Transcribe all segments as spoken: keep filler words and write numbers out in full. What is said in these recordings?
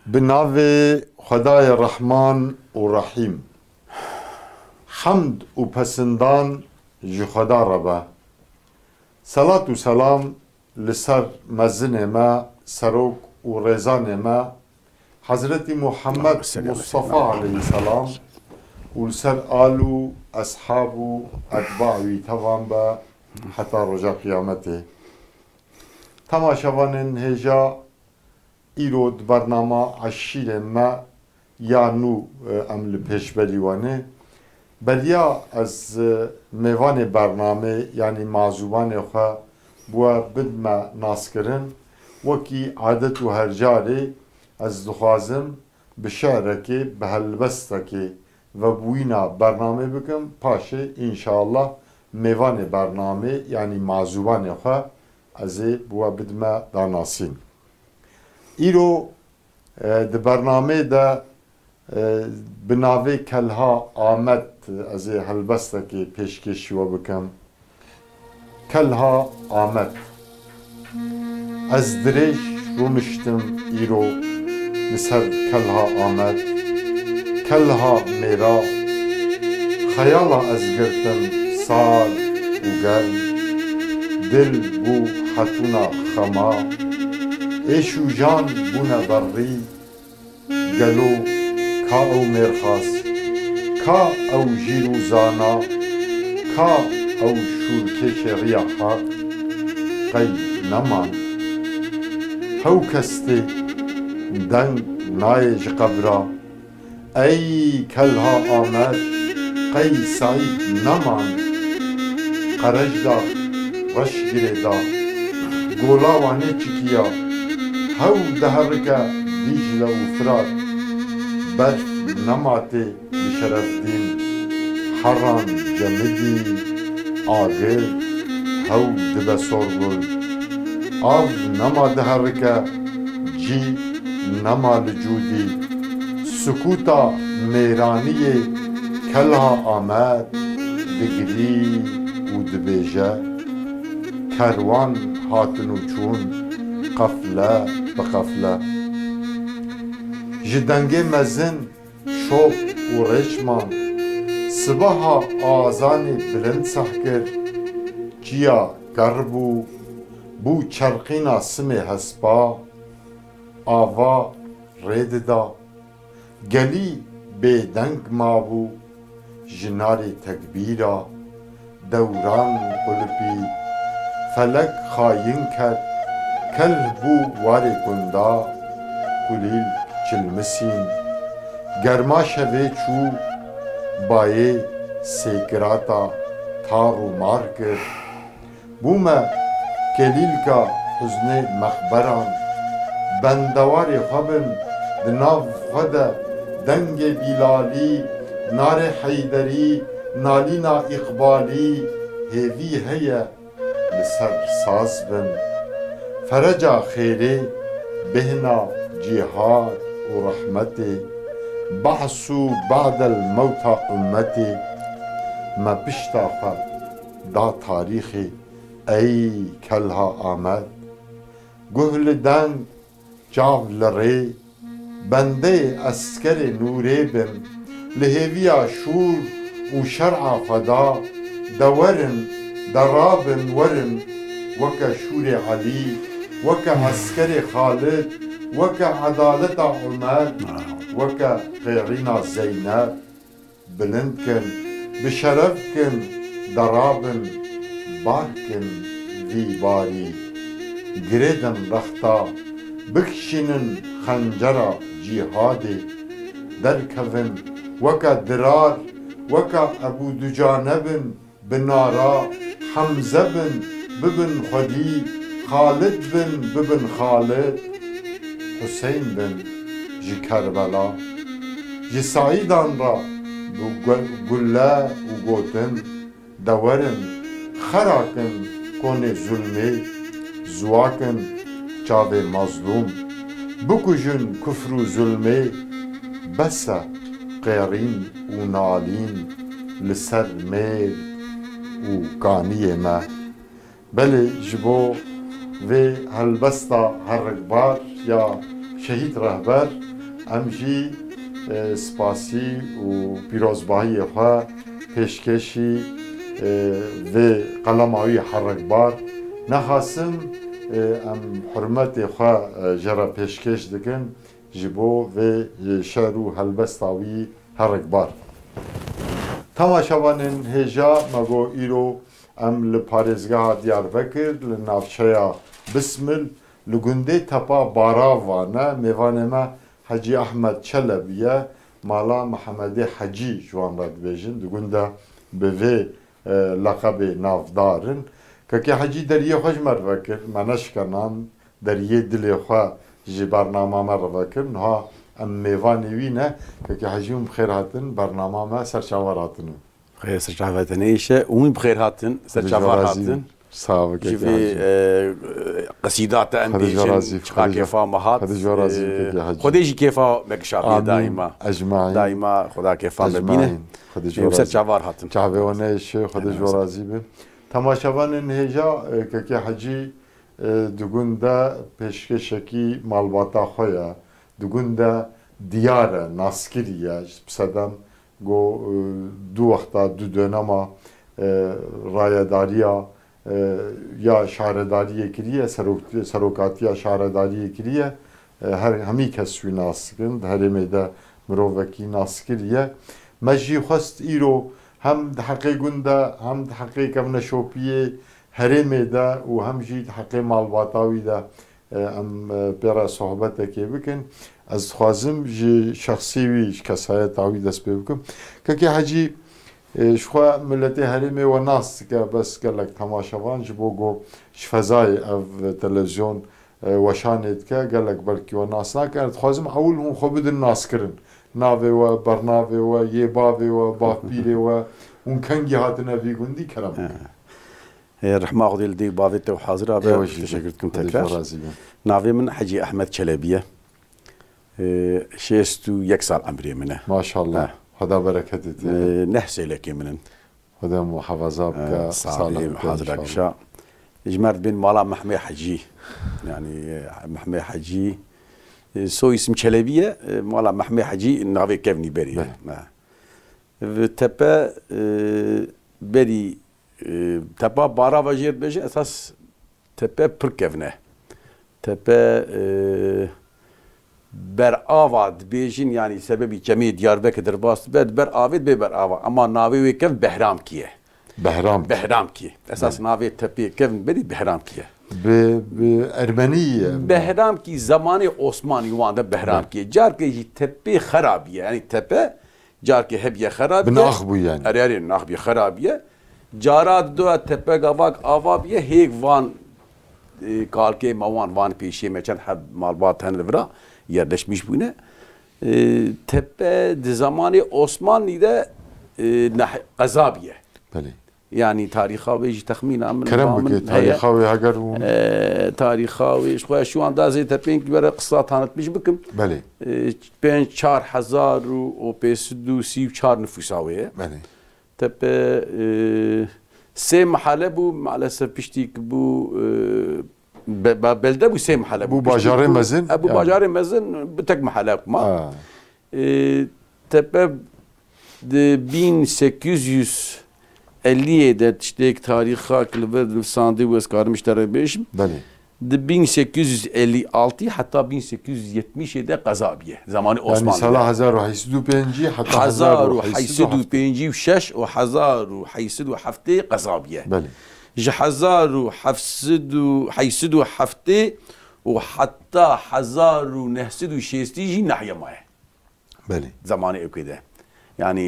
Bi navê Xwedayê Rehman û Rehîm. Hemd û pesindan ji Xweda re be. Selat û selam li ser mezinê me, serok û rêzanê me, Hezretî Muhammed Mustafa aleyhisselam û li ser al û eshab û etba wî tevan be heta roja qiyametê. Temaşevanên hêja, îro di bernama eşîrên me ya nû, e, em li pêşberî wan ê. Beriya ez, e, mêvanê bernamê, yanî mazûbanê xwe bi we bidime naskirin, wekî adet û her carê ez dixwazim bi şe'rekê, bi helbestekê vebûyîna bernamê bikim, paşê înşallah mêvanê bernamê, yanî mazûbanê xwe ez ê bi we bidime danasîn. Îro, e, di bernamê de, e, bi navê Kelha Amed ez ê helbestekê pêşkêşî we bikim. Kelha Amed. Ez dirêj rûniştim îro li ser Kelha Amed. Kelha mêra, xeyala ez girtim sar û germ. Dil bû hetûna xema. Êş û jan bûne berrî. Gelo ka ew mêrxas, ka ew jîr û zana, ka ew şûrkêşê riya heq? Qey neman. Hew kes tê, deng nayê ji qebra. Ey Kelha Amed, qey Seîd neman. Qerejdax reş girê da, gola Wanê çikiya. Hew diherike Dîcle û Firat. Berf nema tê li Şerefdîn, Heran, Cemidî, Agir, hew dibe Sorgul. Av nema diherike, cî nema li cû dî. Sukûta mêraniyê Kelha Amed digirî û dibêje, kerwan hatin û çûn, qefle bi qefle. Ji dengê mezin şop û rêçman, sibeha azanê bilind seh kir, çiya ger bû, bû çerqîna simê hespa, ava rê dida. Gelî bêdeng mabû ji narê tekbîra, dewran qulipî, felek xayîn ket, kelh bû warê gunda, kulîl çilmisîn. Germa şevê çû, bayê sêkirata tar û mar kir. Bûme kelîlka huznê mexberan. Bendewarê xwe bin, di nav xwe de dengê Bîlalî, narê Heyderî, nalîna Îqbalî, hêvî heye li ser saz bin. Fereca xêrê, bêhna cîhad û rehmetê, behs û badel mewta ummetê, me pişta xwe da tarîxê. Ey Kelha Amed, guh li deng, çav li rê, bendeyê eskerê nûrê bin, li hêviya şûr û şer'a Xweda, de werin, de rabin, werin, weke şûrê Elî, weke eskerê Xalid, weke edaleta Omer, weke qêrîna Zeyneb. Bilind kin, bi şeref kin, derabin, bar kin vî barî. Girêdin rexta, bikişînin xencera cîhadê. Derkevin weke dirar, weke Ebû Ducane bin, bi nara, Hemze bin, bibin xwedî, Xalid bin, bibin Xalid, Huseyn bin ji Kerbela. Ji Seîdan re bi gu-, gule û gotin, de werin, xera kin konê zulmê, ziwa kin çavê mazlûm, bikujin kufr û zulmê, bes e qêrîn û nalîn li ser mêr û kaniyê me. Belê ji bo vê helbesta herikbar ya Şehîd rehber, em jî, e, spasî û pîrozbahiyê xwe pêşkêşî, e, vê qelema wî herikbar. Nexasim, e, em hurmetê xwe, e, jê re pêşkêş dikin ji bo vê, e, şer û helbesta wî herikbar. Temaşevanên hêja, me got îro em li parêzgeha Diyarbekir, li navçeya Bismil, li gundê Tepa Barava ne, mêvanê me Hecî Ehmed Çelebi ye, mala Mihemedê Hecî ji wan re dibêjin, di gund de bi vê, e, leqebê navdar in. Kekê Hecî deriyê xwe ji me re vekir, me neşkenand, deriyê dilê xwe ji bernama me re vekir. Niha em mêvanê wî ne. Kekê Hecî, hûn bi xêr hatin, bernama me ser çavar hatine. Xêr ser çavar hatine, hûn bi xêr hatin, ser çavar hatin. Sağ ol, Ji vê, e, qesîda te em bêjin, çiqa kêfa me hat. Xwedê ji we razî be, kekê Hecî. Xwedê jî kêfa me kişandiye daîma. Ecmaîn. Daîma Xweda kêfa me bîne. Ecmaîn. Xwedê ji we razî be. Em ser çavar hatin. Çavê we neyşe, Xwedê ji we razî be. Temaşevanên hêja, e, kekê Hecî, e, di gund de pêşkêşekî malbata xwe ye. Di gund de diyar e, naskirî ye. Bi sedem got, e, du wexta, du dönema, e, rayedariya, e, ya şaredariyê kiriye, serok-, serokatiya şaredariyê kiriye. E, her, hemî kes wî nas dikin. Di herêmê de mirovekî naskirî ye. Me jî xwest îro hem di heqê gund de, hem di heqê kevneşopiyê herêmê de û hem jî di heqê malbata wî de, e, em, e, pê re sohbetekê bikin. Ez dixwazim ji şexsê wî, ji kesayeta wî dest pê bikim. Kekê Hecî, e, ji xwe miletê herêmê we nas dike, bes gelek temaşevan ji bo ku ji fezayê ev televizyon, e, weşanê dike, gelek belkî we nas nakin. Ez dixwazim ewil hûn xwe bidin naskirin. Navê we, bernavê we, yê bavê we, bavpîrê we, hûn kengî hatine vî gundî, kerem bikin. He. Ê, rehma Xwedê li dê bavê te û hazira be. Ê we jî be. Teşekkür dikim tekrar. Xwedê ji we razî be. Navê min Hecî Ehmed Çelebi ye. Ê, şêst û yek sal emrê min e. Maşallah. Ha. Xweda bereketê te. Ê, neh sêlekê min in. Xweda muhafaza bike, sağ ol, hazira kişa. Ji me re dibên mala Mehmê Hecî. Yani, e, Mehmê Hecî, e, soy isim Çelebi ye, e, mala Mehmê Hecî navê kevnî berî. Belê. Ha. Tepe, e, berî, e, tepa Barava jê dibêjin, esas tepe pir kevn e. Tepe, e, Berava dibêjin, yani sebebî çemê Diyarbekir derbas dibe, di ber avê dibe Berava. Ama navê wê kevn Behramkî ye. Behramkî. Behramkî. Esas navê tepê kevn berî Behramkî ye. Bi, bi ermenî ye. Behramkî zemanê Osmanî wan de Behramkî ye. Carkê jî tepê xerabî ye. Yani tepe Carkê hebiye xerab biye. Bi nax bû yani. Erê, erê, nax biye, xerab biye. Cara didoya tepe gavak ava biye, hêk van, e, kalkê me wan, van pêşiyê me çend heb malbat hene li vira yerleşmiş bûne. E, tepe di zamanê Osmanlî de, e, nah-, qeza biye. Belê. Yani tarîxa wê jî texmîna min, kerem bike, tarîxa wê heger hûn. E, tarîxa wê, ji xwe şu anda zê tepên ki were qisa tanıtmış bikim. Belê. E, pênc çar hezar û pênc sed û sî û çar nüfusa wê ye. Belê. Tepe, e, sê mehale bû, maalesef piştî ki bû, e, be-, be-, belde bû sê mehale bû. Bû bajarê mezin? E, bû bajarê mezin, bi tek mehale kuma. Ha. E, tepe di bin sekiz yüz elli de tiştek tarîxa ki li vir nivsandî û ez karim ji te re bêjim. Belê. Di bin sekiz yüz elli altı heta bin sekiz yüz yetmiş de qeza biye. Zamanı Osmanlı. Yani sala hezar û heyt sed û pêncî heta hezar û heyt sed û şeş û hezar û heyt sed û heftê qeza biye. Belê. Ji hezar û heyt sed û heftê û heta hezar û neh sed û şêstî jî nahiye maye. Belê. Zamanê ewkê de. Yani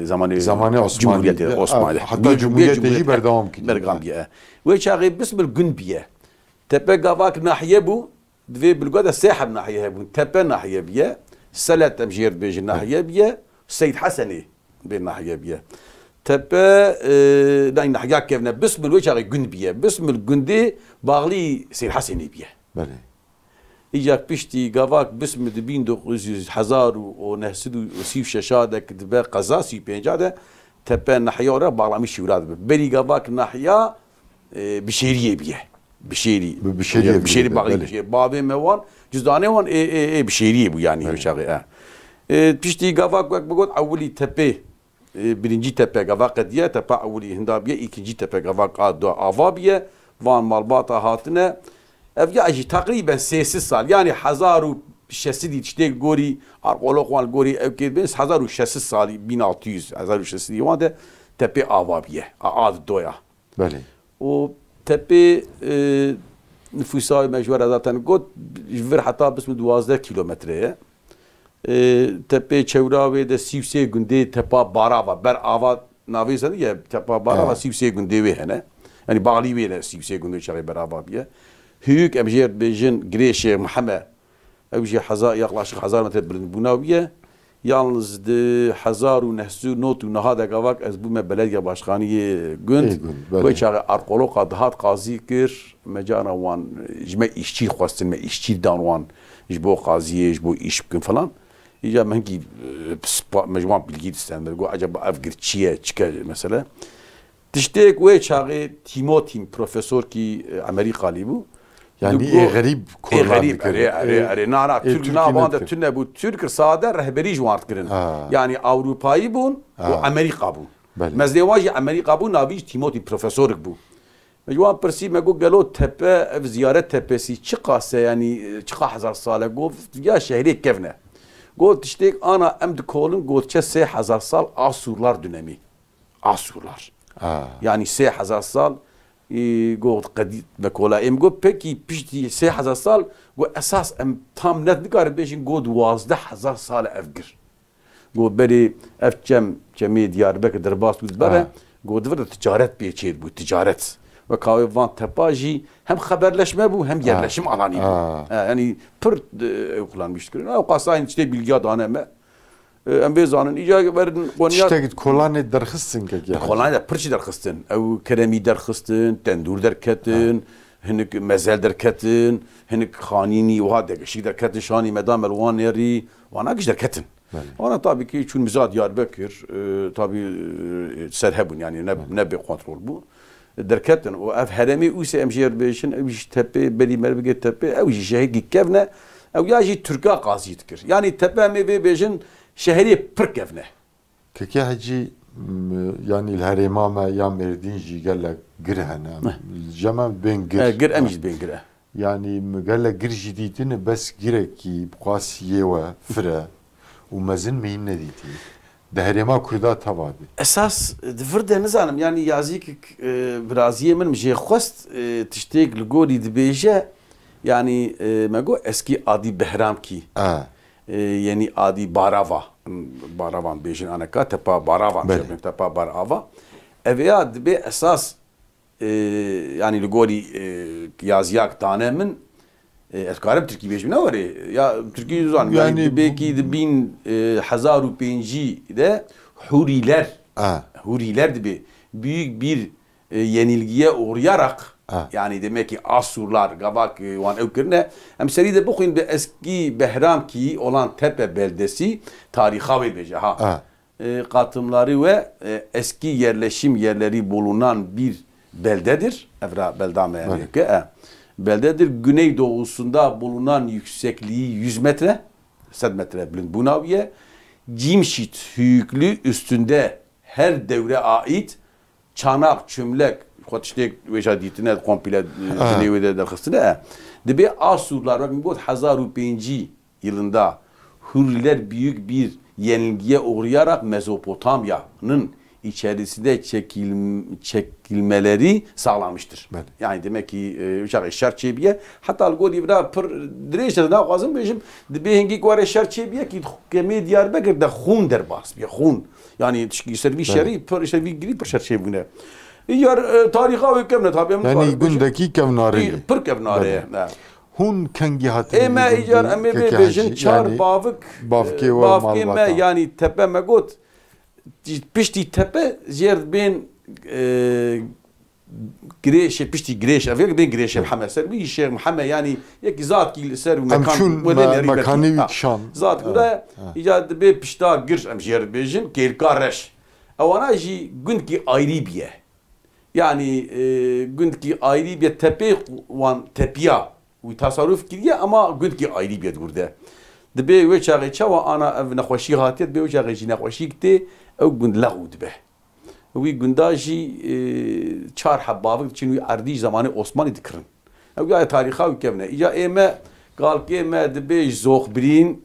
zamanê Zamanê Osmanlı. Cumhuriyetê de, Osmanlı. Hatta Cumhuriyetê jî berdewam kiriye. Berdewam kiriye. Wê çaxê Bismil gund biye. Tepe gavak nahiye bû, di vê bilga de sê heb nahiye hebûn. Tepe nahiye biye, Selet em jêr dibêjin nahiye biye, Seyd Hesenê bê nahiye biye. Tepe, e, nay nahiya kevne, Bismil wê çaxê gund biye. Bismil gundê bağlî Seyd Hesenê biye. Belê. Îcar piştî gavak Bismil di bin dokuz yüz, hezar û neh sed û sî û şeş de ki dibe qeza, sî û pênc de tepe nahiya re bağlamış şiwra dibe. Berî gavak nahiya, e, Bişêriyê biye. Bişêrî. Bi Bişêriyê Bişêrî bû, Baxlî belê. Bişêrî. Bavê me wan, cizdanê wan ê, ê, ê Bişêriyê bû, yanî, belê. Wê çaxê, e. E, piştî gava ku wek bigot ewilî tepê, e, birinci tepe gava qediye, tepa ewilî hinda biye, îkincî tepe gava ka do ava biye, van malbata hatine. Ev ya jî teqrîben sê sed sal, yanî hezar û şeş sedî tiştê gorî, arkeolog wan gorî ew kê bin, hezar û şeş sed salî, bin altı yüz, hezar û şeş sedî wan de tepê ava biye, a, ad doya. Belê. Û tepê, e, nifûsa wê me ji we re zaten got, ji vir heta bism û duwazdeh kîlometre ye. E, tepê çewra wê de sî û sê gundê tepa Barava, ber ava navê zaniye, tepa Barava, he, sî û sê gundê wê hene. Yanî Baxlî wê de sî û sê gundê çaxê berava biye. Hûyik em jê re dibêjin Girê Şêx Mihemed. Ew jî heza-, yaklaşık hezar metre bilindbûna wî ye. Yalnız di hezar û neh sed û nod û neh de gavak ez bûme belediye başkaniyê gund. Ê gund, belê. Wê çaxê arkeologa dihat qazî kir, me cara wan, ji me îşçî xwestin, me îşçî dan wan ji bo qaziyê, ji bo îş bikin falan. Îca me hinkî, e, spa-, me ji wan bilgî distend, me got, "Ecaba ev gir çi ye, çi ke mesele?" Tiştêk wê çaxê Tîmotîn, profesorkî, e, Emerîkalî bû. Yanî Di ê go-, xerîb ê kolan xerîb, dikir. Erê, erê, Ê, erê. Na, na, ê Türk Tirkî na wan de nedikir. Tune bû. Türk sade rehberî ji wan dikirin. Ha. Yanî Ewropayî bûn û Ha. Emerîka bûn. Belê. Mezdê wan jî Emerîka bû, navî jî Tîmotîn, profesorek bû. Me ji wan pirsî, me got, "Gelo tepe, ev ziyaret tepesî çiqas e, yanî, çiqa hezar sal e?" Got, "Ya şehrê kevn e." Got, "Tiştêk ana em dikolin, got, çe sê hezar sal Asûrlar dönemî." Asûrlar. Ha. Yanî sê hezar sal, e, got, qedî-, me kola êm got, "Pekî piştî sê hezar sal?" Got, "Esas em tam net nikarin bêjin, got, duwazdeh hezar sal e ev gir." Got, "Berê ev çem, çemê Diyarbekir derbas bû dibere." Ha. Got, "Di vir de ticaret pê çêdibû, ticaret." Weka wê van tepa jî hem xeberleşme bû, hem Ha. yerleşim alanî bû. Ha. Ha, yanî pir, e, ew kullanmış dikirin. Ew qasayên tiştê bilgiya dane me. E, em vê zanin. Îca werin Konya. Tiştek kolanê derxistin kekê Hacî? Kolanê de pir çi derxistin. Ew keremî derxistin, tendûr derketin, Ha. hinik mezel derketin, hinik xanînî wiha degeşik derketin, şanî me da me li wan nêrî, wana giş derketin. Belê. Wana tabî ki çûn miza Diyarbekir, e, tabî, e, ser hebûn, yanî ne, Belê. ne bê kontrol bû. Derketin û ev herêmê Ûsê em jê re dibêjin, ew jî tepê berî merivgê tepê, ew jî şehekî kevn e, ew ya jî Tirka qazî dikir. Yanî tepe em ê vê bêjin şeherê pir kevn e. Keke Hecî, m, yanî li herêma me ya Mêrdîn jî gelek gir hene. Heh. Li cem em bên gir. E, gir em jî bên gir e. Yanî min gelek gir jî dîtine, bes girekî bi qasiyê we fire û mezin min hîn nedîtî. Di herêma Kurda teva bî. Esas di vir de nizanim, yanî yazîkek, e, biraziyê min jê xwest, e, tiştêk li gorî dibêje, yanî, e, me got eskî adî Behramkî. E. E, yenî adî Barava. Baravan bêjin aneka, tepa Baravan, Belê. Şebin tepa Barava. Ev ya dibê esas e, yanî li gorî, e, yaziyak dane min, e, ez karim tirkî bêjim, ne werê? Ya tirkî zan, yanî Yanî dibê kî di bin, e, hezar û pêncî de Huriler, A. Huriler dibê büyük bir, e, yenilgiye uğrayarak, A. yani demek ki Asurlar, gavak, e, wan ew kirine. Em serî de bixwîn bi eski Behramki olan Tepe beldesi tariha wê bêje, ha. A. E, katımları ve, e, eski yerleşim yerleri bulunan bir beldedir. Evra belda me yani Evet. ke, e, beldedir. Güneydoğusunda bulunan yüksekliği yüz metre, sed metre bilind bunaviye. Cimşit hüyüklü üstünde her devre ait çanak, çömlek, xwe tiştê wêja dîtine komple, e, Ha. jinê wê de derxistine, e. Dibê Asurlar, wek min got, hezar û pêncî yılında Hurriler büyük bir yenilgiye uğrayarak Mezopotamya'nın içerisinde çekil-, çekilmeleri sağlamıştır. Belê. Yani demek ki, e, uşak şer çêbiye. Hatta li gorî vira pir dirêj de naxwazim bêjim, dibê hingî ku were şer çêbiye ki kemê Diyarbekir de xûn derbas biye, xûn. Yani tişkî ser vî Belê. şerî, pir ser vî girî pir şer çêbûne. Yar, e, tarîxa wê kevne tabi, em Yani dixwazin bêjin. gundekî kevnarê Pir, ye. pir kevnare ye. Belê. Ne. Hûn kengî hatine Ê me vî îcar gundî em ê keke bê bêjin Hecî, çar yani bavik, bavkê e, we bavkê me malbata. yani tepe me got. Piştî tepe jêr bên, e, girêşê, piştî girêş, ev yek bên girêşê Evet. Mihemed ser wî Şêx Mihemed yani yekî zatkî li ser û Em mekan çûn wê me-, lê nerî mekanî belkî. wî Ha. kişan. Zat Evet. wira Evet. îcar dibê pişta gir em jêr bêjin kêlka reş. Ewana jî gundkî ayrî biye. Yanî, e, gundkî ayrî bê tepê wan tepiya wî tasarruf kiriye, ama gundkî ayrî bê di wir de. Dibê wê çaxê çawa ana ev nexweşî hatiye, dibê wê çaxê jî nexweşîk tê, ew gund lexû dibe. Wî gunda jî, e, çar heb bavik diçin wî erdî ji zemanê Osmanî dikirin. Ew ya tarîxa wî kevne. Îca ê me, kalkê me dibê ji Zoxbirîn,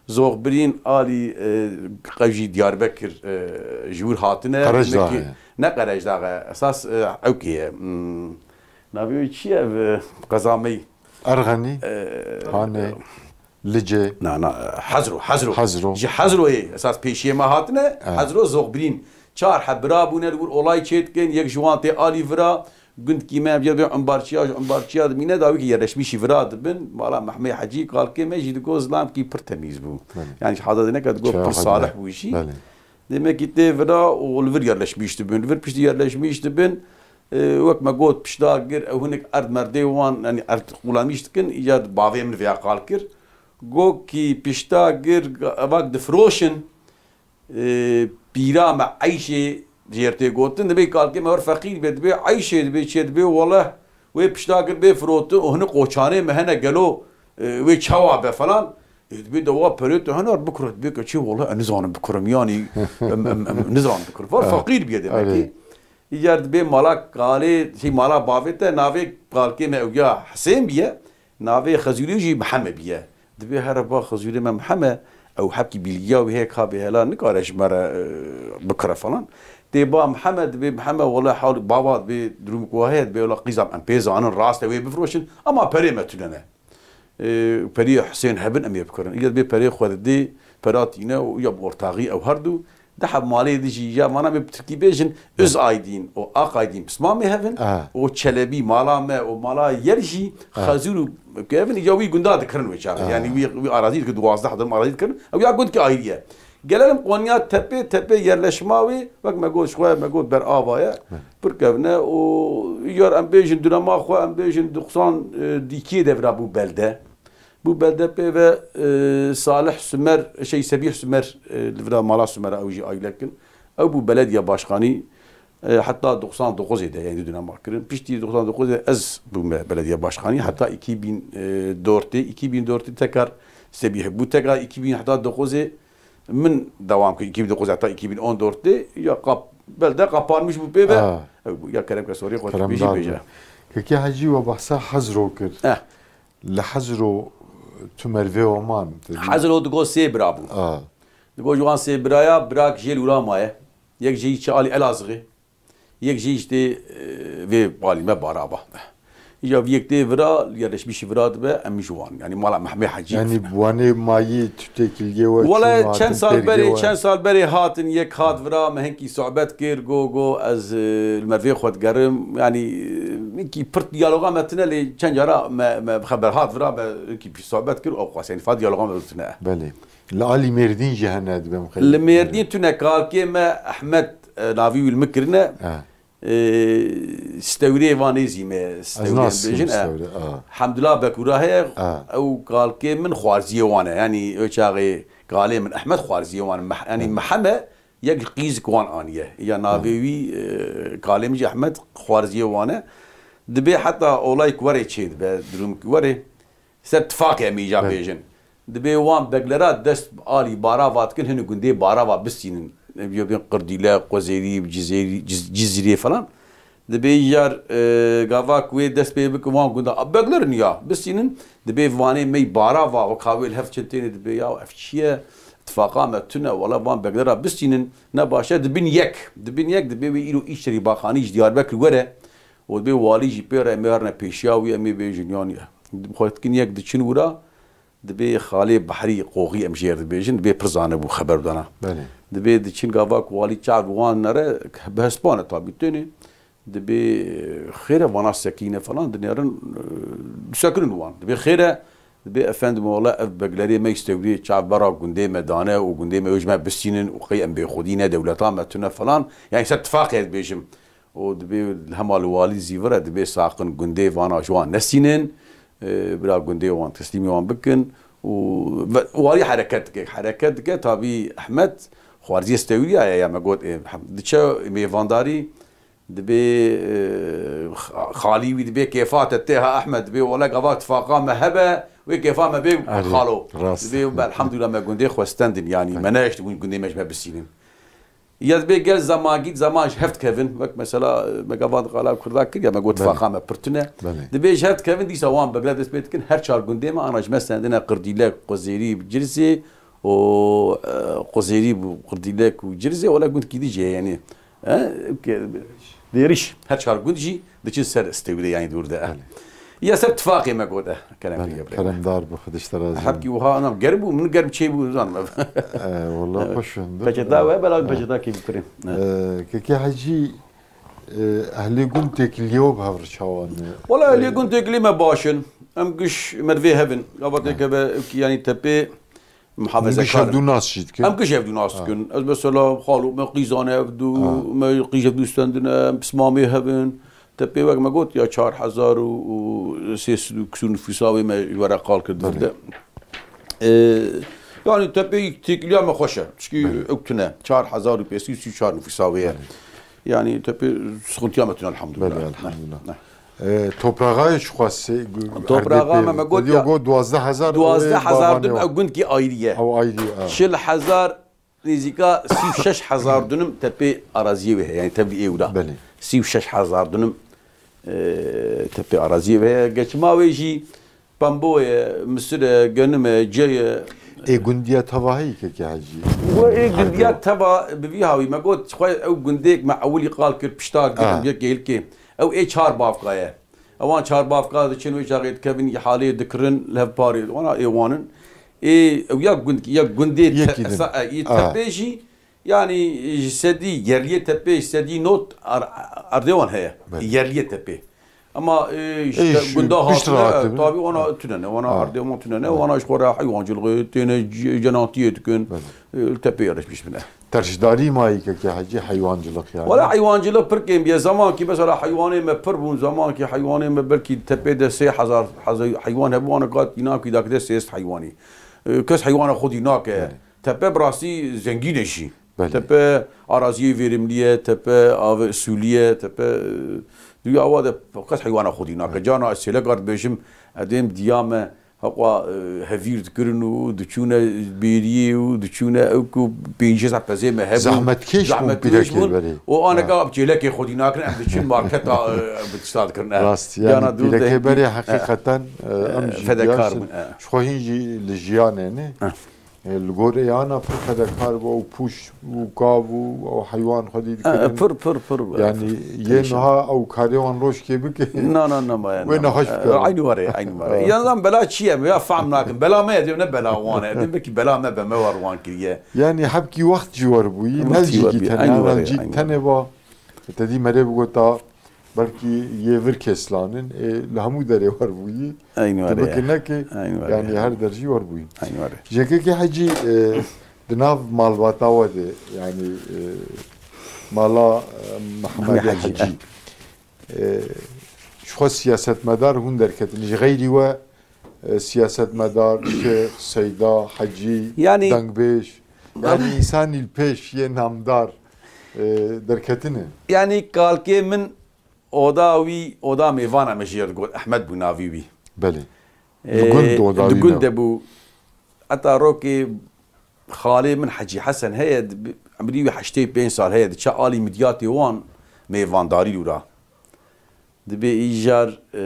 Zoxbirîn alî, e, qew jî Diyarbekir, e, ji wir hatine. Qerejdaxê. Demek ki ne Qerejdax e. Esas, e, ewkê ye. Hmm. Navê wî çi ye ev, e, qeza me yî? Erxenî, E, Hanê, Licê. Na, na, Hezro, Hezro. Hezro. Ji Hezroyê esas pêşiyê me hatine. E. Hezro Zoxbirîn. Çar heb bira bûne li wir olay çêdikin. Yek ji wan tê alî vira. Gundkî me ev yer bê Umbarçiya, ji Umbarçiya dimîne, dawî ki yerleşmîşî vira dibin. Mala Mehmê Hecî, kalkê me jî digo zilamkî pir temîz bû. Belê. Yani ji hada de neke digo Çaya pir Hacî. Salih bû jî. Belê. Demek ki tê vira û li vir yerleşmîş dibin. Li vir piştî yerleşmîş dibin. E, wek me got, pişta gir, ew hinek erd merdê wan, yani erd xulamîş dikin, îcar bavê min vêya qal kir. Got ki pişta gir, evak difiroşin, e, pîra me Eyşê jêr tê gotin, dibê kalkê me wer feqîr be, dibê Eyşê, dibê çê, dibê wele wê pişta gir bê firotin û hinek qoçanê me hene gelo, e, wê çawa be falan. E, dibê de wa perê tu henar bikure, dibê ke çê wele ez nizanim bikurim, yani em, em, em, nizanim bikurim. Var Evet. Feqîr biye demek Öyle. Ki. Îcar dibê mala kalê, şey mala bavê te navê kalkê me ew ya Hesên biye, navê Xezûrê jî Miheme biye. Dibê here ba Xezûrê me Miheme, ew hebkî bîlgiya wî heye ka bê hela nikare ji me re, e, bikire falan. Tê ba Miheme, dibê Miheme wele hal baba dibê durum ku heye, dibê wele qîzam em pê zanin rast e wê bifroşin, ama perê me tune ne. E, periyê Husên hebin em ê bikirin. Îya dibê perê xwe didê, pera tîne û ya bi ortaxî ew her du. Di heb malê di jî ya vana me bi tirkî bêjin, Öz Aydin û Ak Aydin pismamê hevin, Ah. û Çelebî mala me û mala yer jî Ah. Xezûr û kevin ya wî gunda dikirin wê çaxê. Ah. Yani wî, wî arazî dikirin, duwazdeh dönüm arazî dikirin. Ew ya gundkî ayrî ye. Gelelim Konya tepê, tepê yerleşma wê, wek me got, ji xwe me got ber ava ye. Pir kevne û yar em bêjin dünema xwe, em bêjin doksan, e, dîkiyê devra bû belde. Bû belde pê ve, e, Salih Sümer, şey, Sebîh Sümer, e, li vira mala Sümer ew jî aylek in. Ew bû belediye başkanî, e, heta doksan dokuzê de, yani dünema kirin. Piştî doksan dokuzê ez bûme belediye başkanî, heta iki bin dörtê, iki bin dörtê tekrar Sebîh bû, tekrar iki bin heta dokuzê min dewam kir, iki bin dokuz heta iki bin on dörtê, ya kap-, belde kapanmış bû pê ve. Ha. Ew bû, ya kerem ke sorê xwe Kerem bêjî dad bêje. Kekê Hecî we behsa Hezro kir. Eh. Li Hezro tu mervê we man. Hezro digo sê bira bû. Ah. Digo ji wan sê biraya, birak jê li wira maye. Yek jê çi alî Elazığê. Yek jî işte, e, vê balî me barava. Ya vî yek tê vira, yerleşmişî vira dibe, em ji wan. Yani mala Mehmê Hecî. Yani wanê mayî tu têkiliyê we Wala çûn çend hatin sal pêrgê berê, we. Çend sal berê hatin, yek hat vira, me hinkî sohbet kir, go, go, ez, e, li mervê xwe digerim. Yani, e, hinkî pirt diyaloga me tine lê çend cara me, me xeber hat vira, me hinkî pî sohbet kir, ew xwest, yani fa diyaloga me tine. Belê. Li alî Mêrdîn jî hene dibem xeyr. Li Mêrdîn tune kalkê me Ehmed, e, navî wî li min kirine. Ha. E, Stewrê Vanê zî me, Ez Stewrê nasim bêjin, e. Stewrê, a. Hemdullah Bekûra heye, A. Ew kalkê min xwarziyê wan e. Yanî, ew çaxê kalê min Ehmed xwarziyê wan e. Meh-, yanî, A. Meheme yek qîzik wan aniye. Ya navê A. Wî, e, kalê min jî Ehmed xwarziyê wan e. Dibê heta olayek werê çê dibe, durumekî werê. Ser tifaqê em îca Belê. Bêjin. Dibê wan beglera dest bi alî Barava dikin, hinî gundê Barava bistînin. Ev yê bên Qirdîle, Qozêrî, Cizêrî, Ciz-, Cizîrê falan. Dibê yar, e, gava ku wê dest pê bikin wan gunda. A, beglerin ya, bistînin. Dibê vanê mey Barava, wek ha wê li hev çin têne, dibê ya ev çi ye? Tifaqa me tune, wala van beglera bistînin. Ne baş e, dibin yek. Dibin yek, dibê wê îro Îçerî Baxanî ji Diyarbekir were. Û dibê walî jî pê re em ê herine pêşiya wî, em ê bêjin yan ya. Xwe dikin yek diçin wira, dibê xalê Behrî Qoxî em jê re dibêjin, dibê pir zanibû xeber dana. Belê. Dibê diçin gava ku walî çav bi wan nere, bi hespan e tabî têne. Dibê xêr e vana sekîne falan, dinêrin, e, disekinin wan. Dibê xêr e, dibê efendim wala ev beglerê me Stewriyê çav bera gundê me dane û gundê me wê ji me bistînin û qey em bêxwedî ne, dewleta me tune falan. Yani ser tifaqê dibêjim. Û dibê hema li walî zî vire, dibê saqin gundê vana ji wan nesînin, e, bira gundê wan teslîmî wan bikin û ve-, walî hereket dike. Hereket dike, tabî Ehmed xwarziyê Stewriya ye, ya me got, ê, hem-, diçe mêvandarî, Dibê, e, xalî wî dibê kêfa te tê ha Ehmed, dibê wele gava tifaqa me hebe, wê kêfa me bê Erê, xalo. Rast. Dibê elhamdulillah me gundê xwestendin, yanî Belê. Me neeşt gundê me ji me bisînin. Ya dibê gel zaman gît zaman ji hev dikevin, wek mesela, e, me gava qala Kurda kir ya me got Belê. Tifaqa me pir tune. Belê. Dibê ji hev dikevin dîsa wan bi gile dest pê dikin, her çar gundê me ana ji me sendine Qirdîlek, Quzêrî, Cirsê û, e, Quzêrî bû, Qirdîlek û Cirsê, wele gund kî dî jê yanî. E, ke-, Dêrîş. Her çar gund jî diçin ser stewrê, yanî dûr de. Belê. Ya ser tifaqê me got, e, kerem Belê, pê, keremdar bû, Xwedê ji te razî Hepkî wiha, anam, germ bû, min germ çê bû, nizanim. E, wala xweş in. Peçeta we, bela E. Peçeta kê bikirin. E, Kekê Hecî, e, ehlê gund têkiliye we bi hev re çawan e? Wala ehlê E, gund têkilî me baş in. Em giş mervê hev in. Gava têkeve, yanî tepê Em muhafezekar giş in. Hevdû nas jî dikin. Em giş hevdû nas Ha. dikin. Ez mesela xalo me qîzane hevdû, Ha. me qîz hevdû stendine, em pismamê hev in. Tepê wek me got ya çar hezar û, û sê sed û kusûr nifûsa wê me ji we re qal kir Belê. Divde. Ee, yanî tepê têkiliya me xweş e. Çikî Belê. Ew tune. Çar hezar û pênc sed û sî û çar nifûsa wê ye. Belê. Yanî tepê sıkıntıya me tune elhamdülillah. Belê, elhamdülillah. Neh, neh. E, toprağa ji xwest se-, gu-, Toprağa erdê pê me, me got diyo ya, got duwazdeh hezar ew ê duwazdeh hezar babanê dönüm wa. Ew gund ki ayrı ye. Ew ayrı ye, ha. Çil hezar, nêzîka sî û şeş hezar dönüm tepê araziyê wê heye, yani tevlî ê wira. Belê. Sî û şeş hezar dönüm, e, tepê araziyê wê heye. Geçima wê jî pembo ye, misir e, genim e, ce ye. Ê gundiya teva heyî Kekê Hecî? Wê ê gundiya teva bi vî hawî me got, xwe ew gundêk me ewilî qal kir, pişta Ha. girim yek êlkê. Ew ê çar bavka ye. Ewan çar bavka diçin wê çaxê dikevin, îhaleyê dikirin, li hev parê, wana ê wan in. Ê, ew ya gund, ya gundê Yekî te-, din. esa-, e, yê Ha. tepê jî, yanî ji sedî, yerliyê tepê ji sedî not ar-, erdê wan heye. Belê. Yerliyê tepê. Ama, e, işte, Ê, şu gunda pişt hatine, rahat e, tabii. Tabî wana Ha. tune ne, wana Ha. erdê wan tune ne, Ha. wana ji xwe re heywancilixê têne c-, cenatiyê dikin. Belê. E, li tepê yerleşmiş bine. Tercdarî mayî Kekê Hecî heywancılık yani. Wala heywancılık pir kêm bîye. Zamankî mesela heywanê me pir bûn. Zamankî heywanê me belkî tepê de sê hezar heza-, heywan hebû, ana kat îna kî dakide sê sed heywanî. E, kes heywana xwedî nake. Belê. Tepe bi rastî zengîn e jî. Belê. Tepe araziyê verimlî ye, tepe ave sûlî ye, tepe, e, duya awa de kes heywana xwedî nake. Belê. Cana ez sêleka dibêjim, edêm diya me, Heqwa, e, hevîr dikirin û diçûne bêriyê û diçûne ew ku pêncî hezar pezê me hebûn. Zehmetkêş bûn Zehmetkêş pîrekê bûn. Berê. Û aneka Ha. bi çêlekê xwedî nakirin, em diçin marketa, e, bi tişta dikirin, e. Rast, Yana yani dûr de pîrekê berê hî, e, heqîqeten, e, em e, jî fedekar giyaştin. Bûn, e. Ji xwe hîn jî li jiyanê ne. E. E, li gorê yana pir fedekar bû, ew pûş û kav û ew heywan xwedî E, e, dikirin. Pir, pir, pir, e, Yani, pir, yê pir. Niha ew karê wan rojkê bike. Na, na, na, ma, Wê na, nexweş e, bike. Eynî were, eynî were. E. Ya zan bela çi ye? Ya fehm nakin. Bela me ye, ne bela wan e. Demek ki bela me be, me war wan kiriye. Yani, hebkî wext jî wer bûyî, Wext ne jî jî wer bî. Tene, Eynî were, ne jî eynî tene were. Ba. Te dî merê bigota, belkî yê vir keslan in, ê, li hemû derê wer bûyî. Eynî Tu were. Bike neke, Eynî were. Yani her der jî wer bûyî. Eynî were. Jekekê Hecî, e, di nav malbata we de, yani, e, mala, e, Mehmedê Mehmedê Hecî. Hecî. E, ji xwe siyasetmedar hûn derketin. Ji xeyrî we, e, siyasetmedar, şêx, seyda, hecî, Yani, dengbêj. Yani, yani, însanî li pêş yê namdar, e, derketine. Yani, kalkê min oda wî, oda mêvana me jê digot, Ehmed bû navî wî. Belê. E, Li gund oda di wî gund ne? De bû. Heta rokê xalê min Hecî Hesen heye, di, emrî wî heştê pênc sal heye, diçe alî midyatê wan mêvandarî lûra. Dibê îcar, e,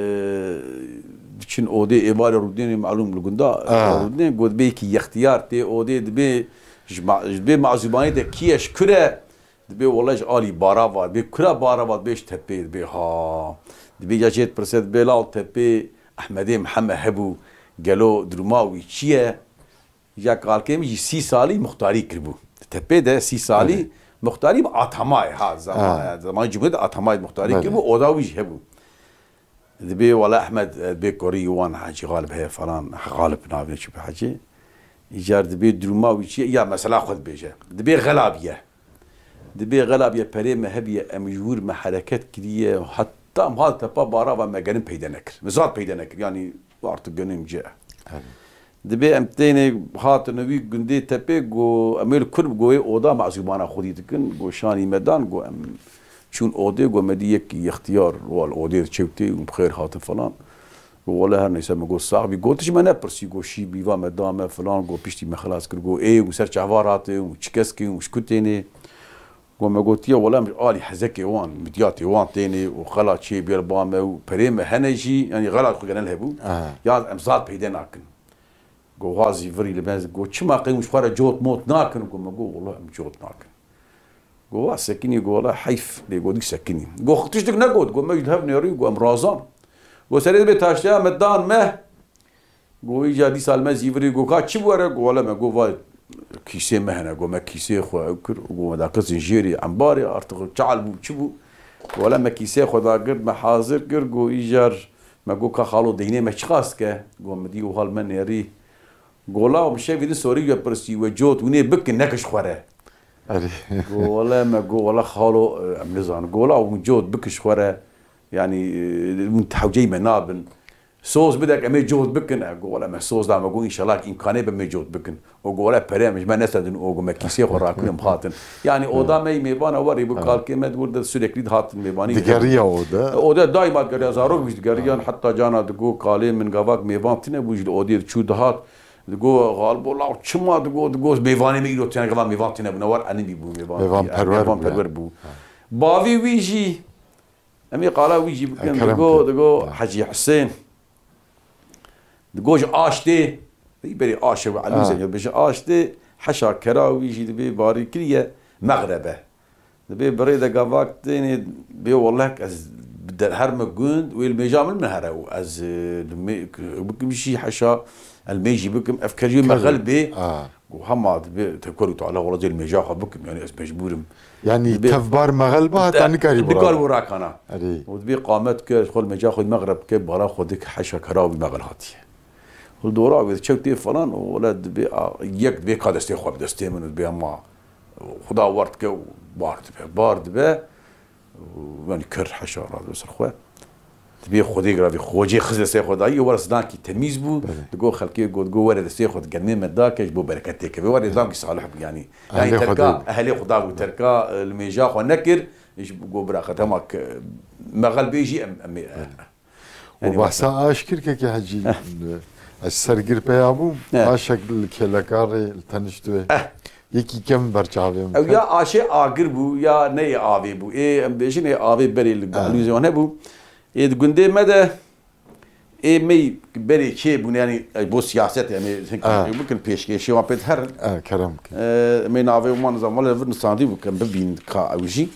diçin odê êvarê rûdinê, malûm li gunda, Ah. Rûdinê, got, dibê yekî yextiyar tê odê, dibê ji ma-, dibê mazûbanê de kî ye, ji kure, dibê wele ji alî Barava, dibê kura Barava, dibê ji tepê, dibê ha. Dibê ya jê dipirse, dibê law tepê Ehmedê Mihemed hebû, gelo duruma wî çi ye? Ya kalkê min jî sî salî muxtarî kiribû. Tepê de sî salî Erê. Muxtarî bi atamayê ha, zama-, Ha. Zamanê cumhuriyet atamayê muxtarî Belê. Kiribû, oda wî jî hebû. Dibê wala Ehmed, e, dibê korî wan Hecî Xalib heye falan, Xalib navê çi bi Hecî. Îcar dibê duruma wî çi ye? Ya mesela xwe dibêje. Dibê xela bîye. Dibê xela bîye perê me hebiye, em ji wir me hereket kiriye, heta em hat tepa Barava me genim peyde nekir. Me zat peyde nekir. Yanî artık genim ce. Evet. Dibê em têne hatine wî gundê tepê, go em ê li kur bi go ê oda mezûbana xwedî dikin, go şanî me dan, go em Çûn odê, got me dî yek ixtiyar wal odê çewtê û bi xêr hatin falan. Got wele her neyse, me got sax bî. Got ji me nepirsî, got şî bîva me da me falan, got piştî me xelas kir, got ê û ser çava rate û çi keskê û ji ku tênê. Got me gotiye wele em alî hezekê wan, midyatê wan tênê û xela çê bêr ba me û perê me hene jî, yanî xela xwe genel hebû. Aha. Ya em zat peyde nakin. Got wa zîvirî li me got çima qey hûn ji xwe re cot mot nakin? Got me got wele em cot nakin. Got wa sekinî, got wele heyf lê got dî sekinî. Got tiştik negot, got me ji hev nêrî, got em razan. Got serê bê taşteya me dan me. Got îca dîsa li me zîvirî, got ka çi were? Got wele me got va kîsê me hene, got me kîsê xwe ew kir, got me da qisin jêrî embarê, artık çal bû, çi bû? Got wele me kîsê xwe da girt, me hazir kir, got îcar me got ka xalo deynê me çiqas ke? Got me dî û hal me nêrî. Gola û bi şevî din sorî we pirsî we cot winê bikin, nekiş xwe re. Erê. Go wele me go wele xalo, e, em nizanin. Gola û cot bikiş xwe re, yanî, e, hûn hewceyî me nabin. Soz bidek em ê cot bikin. E, go wele me soz da me go înşallah ki îmkanê be me cot bikin. O go wele pere em ji me nesedin, o go me kîsê xwe rakûn em hatin. Yanî oda me yî mêvana werî bû, kalkê me di wir de sürekli dihatin mêvanî. Digeriya oda. E, oda daîma digeriya, zarok bî digeriyan, heta cana digo kalê min gavak mêvan tine bû, ji li odê diçû dihat. Digo, Xalbo, law çima digo, digo, mêvanê me îro têne, gava mêvan têne bûne, war enî bî bû, mêvan. Mêvan perwer bû. Mêvan perwer bû. Bavî wî jî, em ê qala wî jî bikin, digo, digo, Hecî Hisên. Digo, ji Aştê, berê Aşê ve Elûze, bêje Aştê, heşa kera wî jî dibê barî kiriye, Mexrebe. Dibê birê de gavak tênê bê, welek ez bi der-, her me gund wê li mêja min min here û ez, e, li mê-, bikim jî heşa el mêjî bikim, ev kerî mexel bê. Got hema dibê tevkar û teala wela dê li mêja xwe bikim, yanî ez mecbûr im. Yanî tevbar mexel ba, heta nikarî bû. Nikar bû rakana. Û dibê qamet ke, xwe li mêja xwe mexreb ke, bala xwe dik heşa kera wî mexel hatiye. Li dora wê çew tê falan û wele dibê a-, yek dibê ka destê xwe bi destê min û dibê hema Xuda wer dike û bar dibe, bar dibe. Û yanî kir heşa radibe ser xwe. Dibê Xwedê giravî xocê xizê ser xwe dayî, were zidankî temîz bû. Belê. Digo xelkê got, go were destê xwe di germê me dake ji bo bereketê keve. Were zidankî salih bû yanî. Yanî terka ehelê Xuda bû, terka, e, li mêja xwe nekir. Ji bo bira xwe dema ke mexel bê jî em, em ê, e, Belê. Û yanî bahsa wesa. Aş kir kekê Hecî, ez ser gir peya bûm. He. Aşek li kêlekarê li tenişt wê. Eh. Yekî kem ber çavê min ket. Ew ya aşê agir bû, ya neyê avê bû. Ê, em bêjin ê avê berê li Elûzê wan hebû. Ê di gundê me de ê me berê kê bûn, yanî, e, bo siyaset, yanî, hinek bikin pêşkêşî wan pê diherin. Eh, kerem bikin. E, me navê wan zaman li vir nisandî bû, em bibînin ka ew jî.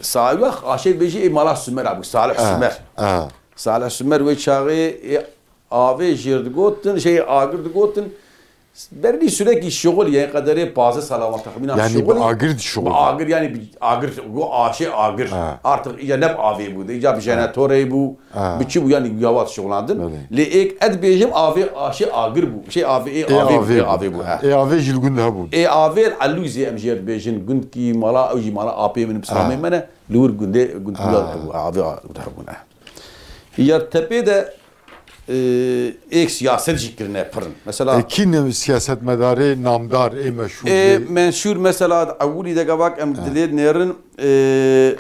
Sawex aşê bêjî ê mala Sumer bû, Salih Sumer. Salih Sumer wê çaxê ê avê jêr digotin, şey agir digotin. Bernî sürekli şixul, yani qederê pazdeh sala wan texmînan şixul. Yani bi agir dişixul. Bi agir, yani bi agir, bu aşê agir. Artık îca ne bi avê bû, de îca bi jenetorê bû, bi çi bû, yani yawa dişixulandin. Lê êk ed bêjim avê aşê agir bû. Şey avê, ê avê bû, ê avê bû. Ê avê jî li gund hebûn. Ê avê Elûzê em jêr dibêjin, gund kî mala, ew jî mala apê min, pisramê me ne. Li wir gundê, gund kula hebû, avê a, hebûn, eh. Yar tepê de, e, êk siyaset jî kirine pirin. Mesela e, kî ne siyasetmedarê namdar, ê meşhûr, e, ê meşhûr mesela ewilî de gavak em dilê nêrin, e,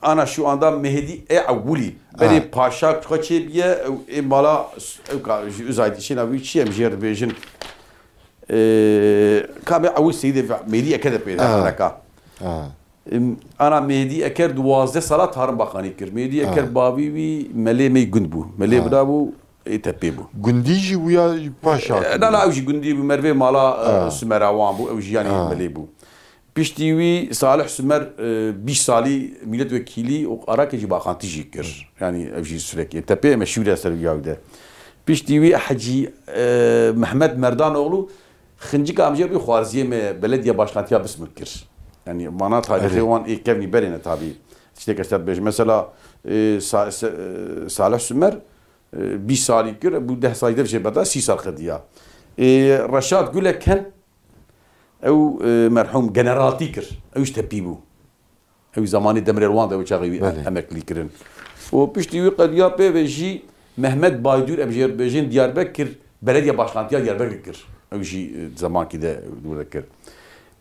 ana şu anda Mehdi e ewilî. Berê paşa xwe çê biye, ew ê mala, ew ka, ji Uzay dişêna wî çi em jêr dibêjin. E, ka me ewil Seyîdê Mehdi eke de pê de reka. Em, ana Mêhdî Eker duwazdeh sala tarin baxanî kir. Mêhdî Eker bavî wî melê me yî gund bû. Melê bira bû, ê tepê bû. Gundî jî bû ya paşa? E, na, na, ew jî gundî bû, mervê mala, e, Sumera wan bû, ew jî yanî melê bû. Piştî wî Salih Sumer, e, bîst salî milletvekîlî û Arakê jî baxantî jî kir. Yanî ev jî sürekli tepê me şûre ser wî ya wî de. Piştî wî Hecî, e, Mehmet Merdanoğlu Xincika em jê bî xwarziyê me belediye başkantiya Bismil kir. Yanî mana tarîxê wan ê kevnî berê ne tabî. Tiştê kes te dibêje. Mesela, e, Sa-, Se-, e, Salih Sümer, e, bîst salî kir, bû deh salî dev jê beda, sî sal xediya. E, Reşat Gulek ken, ew, e, merhûm generaltî kir. Ew ji tepî bû. Ew zemanê Demirel wan de ew çaxê wî emeklî kirin. Û piştî wî qediya pê ve jî Mehmet Baydûr em jê bêjin Diyarbekir, belediye başkantiya Diyarbekir kir. Ew jî, e, zemankî de dûr de kir.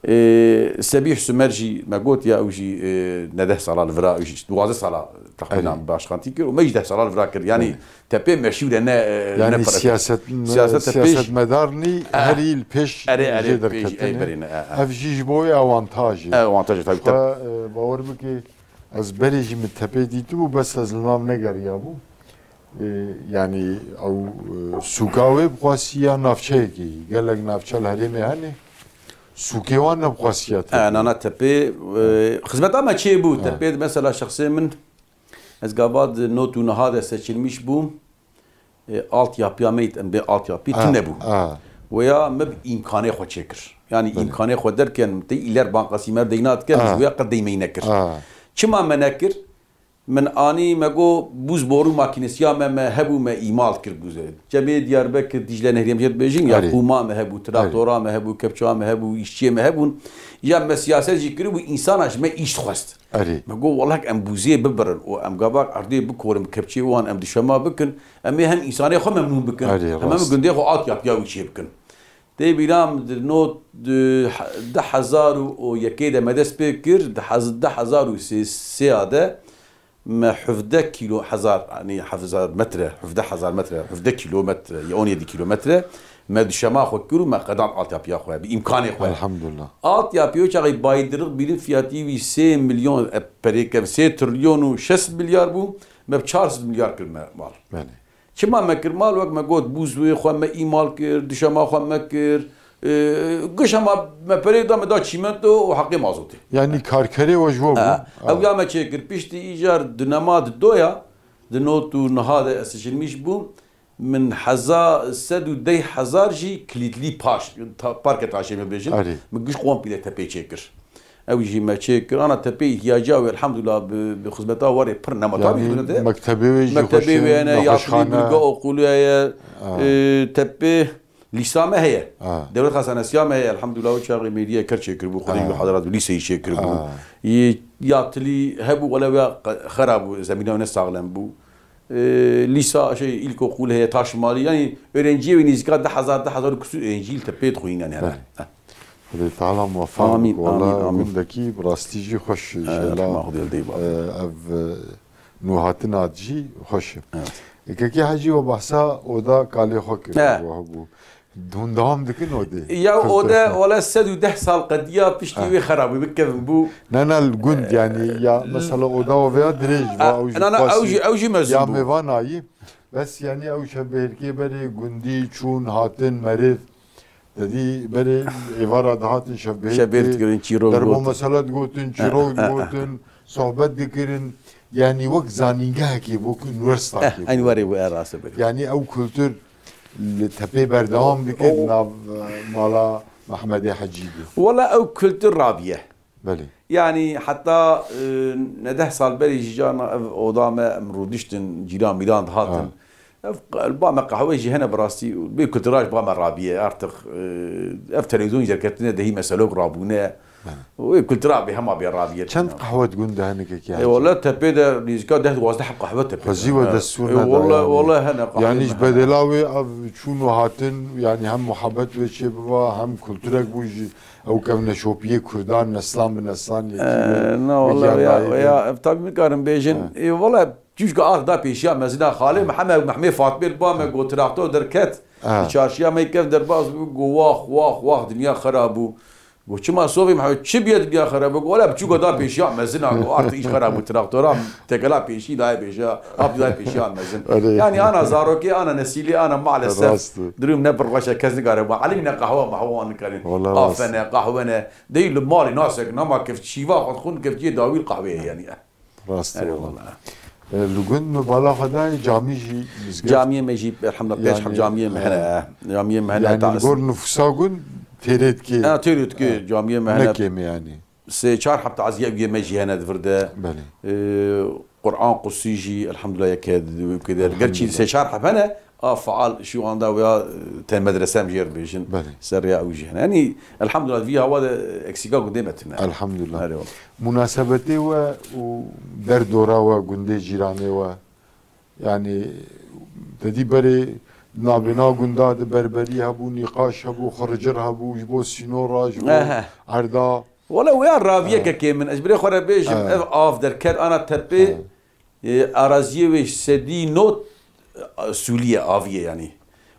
Ê, Sebîh Sumer jî me got ya, ew jî, ê, ne deh sala li vira, ew jî duwazdeh sala texmînan başkantî kir û me jî deh sala li vira kir. Yanî tepê meşhûr e, ne, e, ne Yani para. Siyaset, siyaset tepê jî siyasetmedar nî, herî li pêş erê, erê, jê pêş, derketine. Ey berîne, e, e. Ev jî ji bo wê awantaj e. E, awantaj e, tabii, tabii. Xwe, e, bawer bike, ez berê jî min tepê dîtibû, bes ez li nav negeriyabû. E, yani ew, e, sûka wê bi xwasiya navçeyekî, gelek navçe li herêmê hene. Sûkê wan ne bi xwasiya tepê. E, nana tepê, e, xizmeta me çê bû. E. Tepê mesela şexsê min, ez gava di not û niha de seçilmiş bûm. E, altyapıya me, em bê altyapı tune bû. Weya me bi îmkanê xwe çêkir. Yani îmkanê xwe derken, te îler bankasî me deyna dikin, ji weya qet deymeyî nekir. Çima me nekir? Min anî, me got, bûz boru makinesiya me, me hebû, me îmal kir bûzê. Cemê Diyarbekir, Dicle Nehrî em jê dibêjin, ya qûma me hebû, traktora me hebû, kepça me hebû, îşçiyê me hebûn. Ya me siyaset jî kiribû, însana ji me îş dixwest. Me got, weleh em bûzê bibirin û em gava erdê bikorin, bi kepçê wan em dişema bikin, em ê hem însanê xwe memnûn bikin, hem, hem gundê xwe altyapıya wî çê bikin. Tê bîra min di not, di he-, du hezar û yekê de me dest pê kir, di hez-, du hezar û sê ya de me hevdeh kîlo hezar, yanî hevdeh hezar metre, hevdeh hezar metre, hevdeh kîlometre, ya on yedi kîlometre, me dişema xwe kir û me qedand altyapıya xwe, bi îmkanê xwe. Elhamdulillah. Altyapıya o çaxê baydiriq bîrin fiyatî wî sê milyon, e, perê kev, sê trilyon û şeş milyar bû, me bi çar sed milyar kir me mal. Belê. Çima me kir mal? Wek me got, bûz wê xwe me îmal kir, dişema xwe me kir. E, giş hema me perê da, me da çîmento û heqê mazotê. Yani karkerê we ji we bû? Ha. Ew ya me çêkir. Piştî îcar di nema di doya, di not û niha de ez seçilmiş bûm. Min heza-, sed û deh hezar jî kilîtlî paş, ta-, parke taşê me bêjin. Erê. Min giş komple tepê çêkir. Ew jî me çê kir. Ana tepê ihtiyaca wê, elhamdulillah, bi, bi xizmeta warê pir nema. Tabî, yani xizmete mektebê wê jî mektebê xweş e, wê hene, ya nexweşxane. Bilga okulê ye, ha, e, tepê lîsa me heye. Ha. Dewlet Hastanesiya me heye, elhamdulillah, o çaxê mêdiye ker çê kiribû, xwedî bi hadarat û lîseyî çê kiribû. Ha. Yê ya tilî hebû, wele ya qe-, xera bû, zemîna ne saxlem bû. E, lîsa, şey, ilkokul heye, taşmalî, yani öğrenciye wê nêzîka du hezar, du hezar û kusur öğrencî li tepê dixwînin, yani. Belê. Ha. Xwedê Teala muwefaq bik. Amîn, wela amîn, amîn. Gundekî bi rastî jî xweş e, Evet, şela, Xwedê li dê bavê. E, ev, e, nûhatina jî xweş e. Evet. E, Kekê Hecî, we behsa oda kalê xwe kir, he, we hebû. Hûn dewam dikin odê? Ya ode, wele sed û deh sal qediya piştî, ha, wê xera bû, bikevin bû. Ne, ne, li gund, e, yani, ya, mesela oda we veya dirêj, e, va ew jî, na, na, ew jî, ew jî mezin bû. Ya mêvanayî. Bes, yani, ew şevbêrkê berê gundî çûn, hatin, meriv. Te dî berê êvara dihatin şevbêrkê. Şevbêrk dikirin, çîrok digotin. Derbo mesela digotin, çîrok digotin, sohbet dikirin. Yani wek zanîngehekê bû, wek unîversîtakê bû. Eynî werê bû, e, rast e, belê. Yani ew kultur li tepê berdewam dikir, nav, e, mala Mehmedê Hecî bû. Wela ew kultur rabiye. Belê. Yani heta, e, ne deh sal berê jî carna ev oda me em rûdiştin, cîran mîran dihatin. Ha. Ev q-, ba me qehwe jî hene bi rastî, bê kultura jî ba me rabiye. Artık, e, ev televîzyon jî derketine dehî meselok rabûne. Belê. Wê kultura bê hema bê rabiye. Çend qehwe di gund de hene kekî Hecî? E, wele tepê de nêzîka deh duwazdeh heb qehwe tepê de. Xwezî we destûr neda yani. E, wele, wele hene qehwe. Yani ji bedela wê ev çûn û hatin, yani hem muhabbet wê çê biva, hem kulturek bû jî. Ew kevneşopiyê Kurdan, neslan bi neslan yekî, e, na, wela, ya, ya, ev tabî nikarin bêjin. Ha. E, wela, çûçka ax da pêşiya mezina xalê Mihemed, Mehmê Fatmê li ba me got, traktor derket. Ha. Di çarşiya me kev derbas bû, got, "Wax, wax, wax, dinya xera bû." Got, "Çima sovê Mihemed, çi biye dinya xera bû?" Got, "Wela, biçûka da pêşiya mezina, got, artık îş xera bû, traktora, tekela pêşî daye pêşiya, ap daye pêşiya mezin." Erê. Yani ana zarokê, ana nesîlê, ana maalesef. Rast e. Durum ne pir xweş e, kes nikare ba. Elî ne qehwe mehwe wan nikarin. Wala rast. Afe ne, qehwe ne. Dey li malê nasek, nama kef çîva xwe xwin kef ciyê dawî qehweyê yani. Rast e, wala. Eyvallah. E, li gund me bala xwe dayê camî jî mizgeft. Camiyê me jî, elhamdülillah, pênc heb camiyê me hene. Yani, e, camiyê me hene, yani ta li gor nifûsa gund têrê dikê. Ha, têrê dikê, ha, camiyê me hene. Ne kêm e yani. Sê çar heb taziye wî me jî hene di vir de. Belê. Ee, Quran Qusî jî, elhamdulillah, yeke di wê bikê de. Elhamdulillah. Gerçî sê çar heb hene, a faal şu anda veya, e, te medrese em jê re bêjin. Belê. Ser rêya ew jî hene. Yani, elhamdulillah, vî hawa de eksîka gundê me tune. Elhamdulillah. Erê wala. Munasebetê we û derdora we, gundê cîranê we, yani, te dî berê Navbêna gunda de berberî hebû, nîqaş hebû, xiricir hebû, ji bo sînora, ji bo Ehe. erda. Wele wê ya raviyekekê min, ez ji birê xwe re bêjim, Ehe. ev av derket ana tepê, Ehe. e, araziyê wê sedî not, e, sûlî ye, avî ye yanî.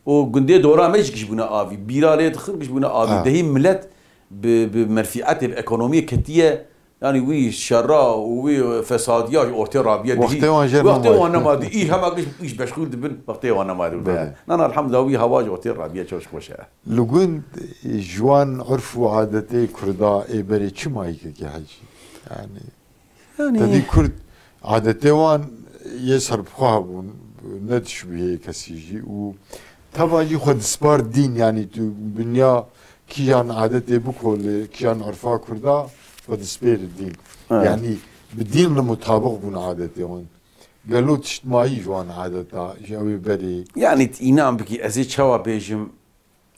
Û gundê dora me jî giş bûne avî. Bîra lê dixin giş bûne avî. Ehe. Dehî milet bi, bi menfîetê, bi ekonomiyê ketiye. Yanî wî şera û wî fesadiya ji ortê rabiye dihî. Wextê wan jê Wextê wan nemaye. Nema dihî, hema giş, giş meşxûl dibin, wextê wan nema dibin. Belê. Nana, elhamdulillah, wî hewa ji ortê rabiye, çok xweş e. Li gund ji wan urf û adetê Kurda ê berê çi mayî kekê Hecî? Yanî, Yanî tedî Kurd adetê wan yê serbixwe hebûn, ne dişibihê kesî jî û teva jî xwe dispar dîn, yanî tu binya kîjan adetê bikolê, kîjan urfa Kurda xwe dispêri dîn. Evet. Yanî bi dîn re mutabiq bûn adetê wan. Gelo tişt mayî ji wan adeta, ji ew ê berê? Yanî tu înan bikî, ez ê çawa bêjim,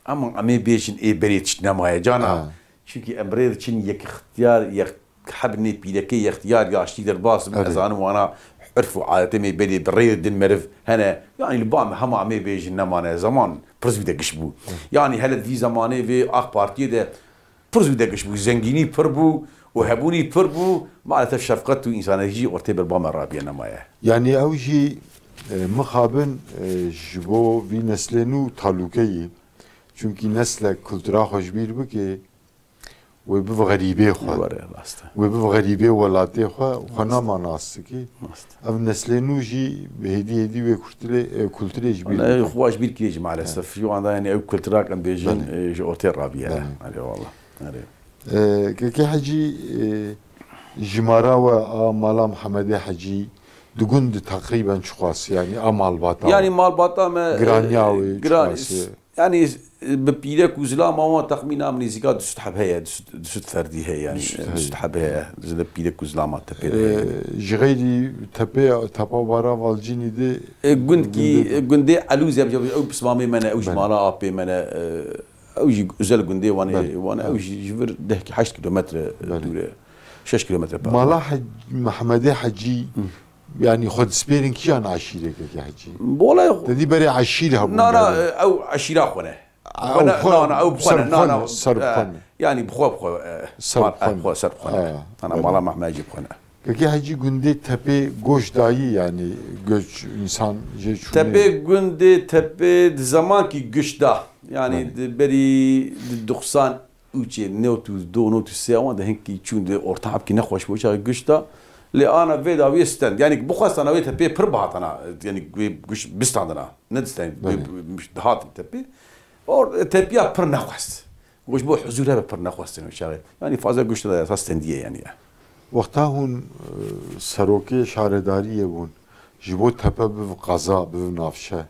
Ama em ê bêjin ê berê tişt nemaye cana. Ha. Çunkî em rê diçin yek ixtiyar, yek hebnê pîrekê yextiyar yaşlî derbas bin, Erê. ez zanim wana urf û adetê me berê bi rê din meriv hene. Yanî li ba me hema em ê bêjin nemane. Zaman pir zû de giş bû. Hı. Yanî hele di vî zemanê vê AK Partiyê de pir zû de giş bû. Zengînî pir bû û hebûnî pir bû. Maalesef şefqet û însaniyetî jî ortê ber ba me rabiye nemaye. Yanî ew jî, e, mixabin, e, ji bo vî neslê nû talûke yî. Çunkî neslek kultura xwe ji bîr bike, wê bibe xerîbê xwe. Were, rast e. Wê bibe xerîbê welatê xwe, xwe nama nas dike. Rast e. Ev neslê nû jî hêdî hêdî wê kulturê, e, kulturê ji bîr Wele dike. Xwe ji bîr kirê jî maalesef. Ji wan da, yanî ew kultura em bêjin, Belê. e, ji ortê rabiye. Belê. Erê wallah. Erê. E, Kekê Hecî, e, jimara we a mala Mihemedê Hecî di gund de teqrîben çiqas, yanî a malbata we? Yanî malbata me, Giraniya e, wê giran-, çiqas e? Yanî, e, bi pîrek û zilama wan texmîna min nêzîka du sed heb heye, du sed, du sed ferdî heye, yanî, Du sed du sed heye. heb heye. Ji li pîrek û zilama tepê de heye. E, ji xeyrî tepê, tepa Bara Valcînî de E, gund kî, gundê e, gundê Elûzê, ew pismamê me ne, ew jî Belê. mala apê me ne, e, Ew jî özel gundê Wanê, Belê. Wanê, ew jî ji vir deh ki heşt kilometre Belê. dûr e. Şeş kilometre pê. Mala Hec-, Mehmedê Hecî, Hı. yanî xwe dispêrin kiyan eşîrekekî Hecî? Bolay xwe. Te dî berê eşîr hebûn Na, na, berê. ew eşîra xwe ne. Ew Xwe ne, xwe, na, na, ew bi xwe ser ne, bi na, xwe na, ne, ser bi xwe e, ne. yanî bi xwe, bi xwe, e, Ser bi xwe ne. xwe, ser bi xwe ne. E, Ana belê. mala Mehmedê Hecî bi xwe ne. Kekê Hecî gundê tepê goş dayî, yanî göç, însan jê çûnê. Tepê gundê tepê di zemankî giş da. Yanî Belê. di berî di doxsan û çê, newt û du, newt û sê wan de hinkî çûn di orta hebkî nexweş bû, çaxê giş da. Lê ana vê dawiyê stend. Yanî bixwestana wê tepê pir bihatana, yanî wê giş bistandina. Ne distend, Belê. wê dihatin tepê. Or, tepiya pir nexwest. Goş bo huzur hebe pir nexwestin o çaxê. Yanî faza goş da esas tendiye yanî ya. Wexta hûn, e, serokê şaredariyê bûn, ji bo tepe biv qeza, biv navşe.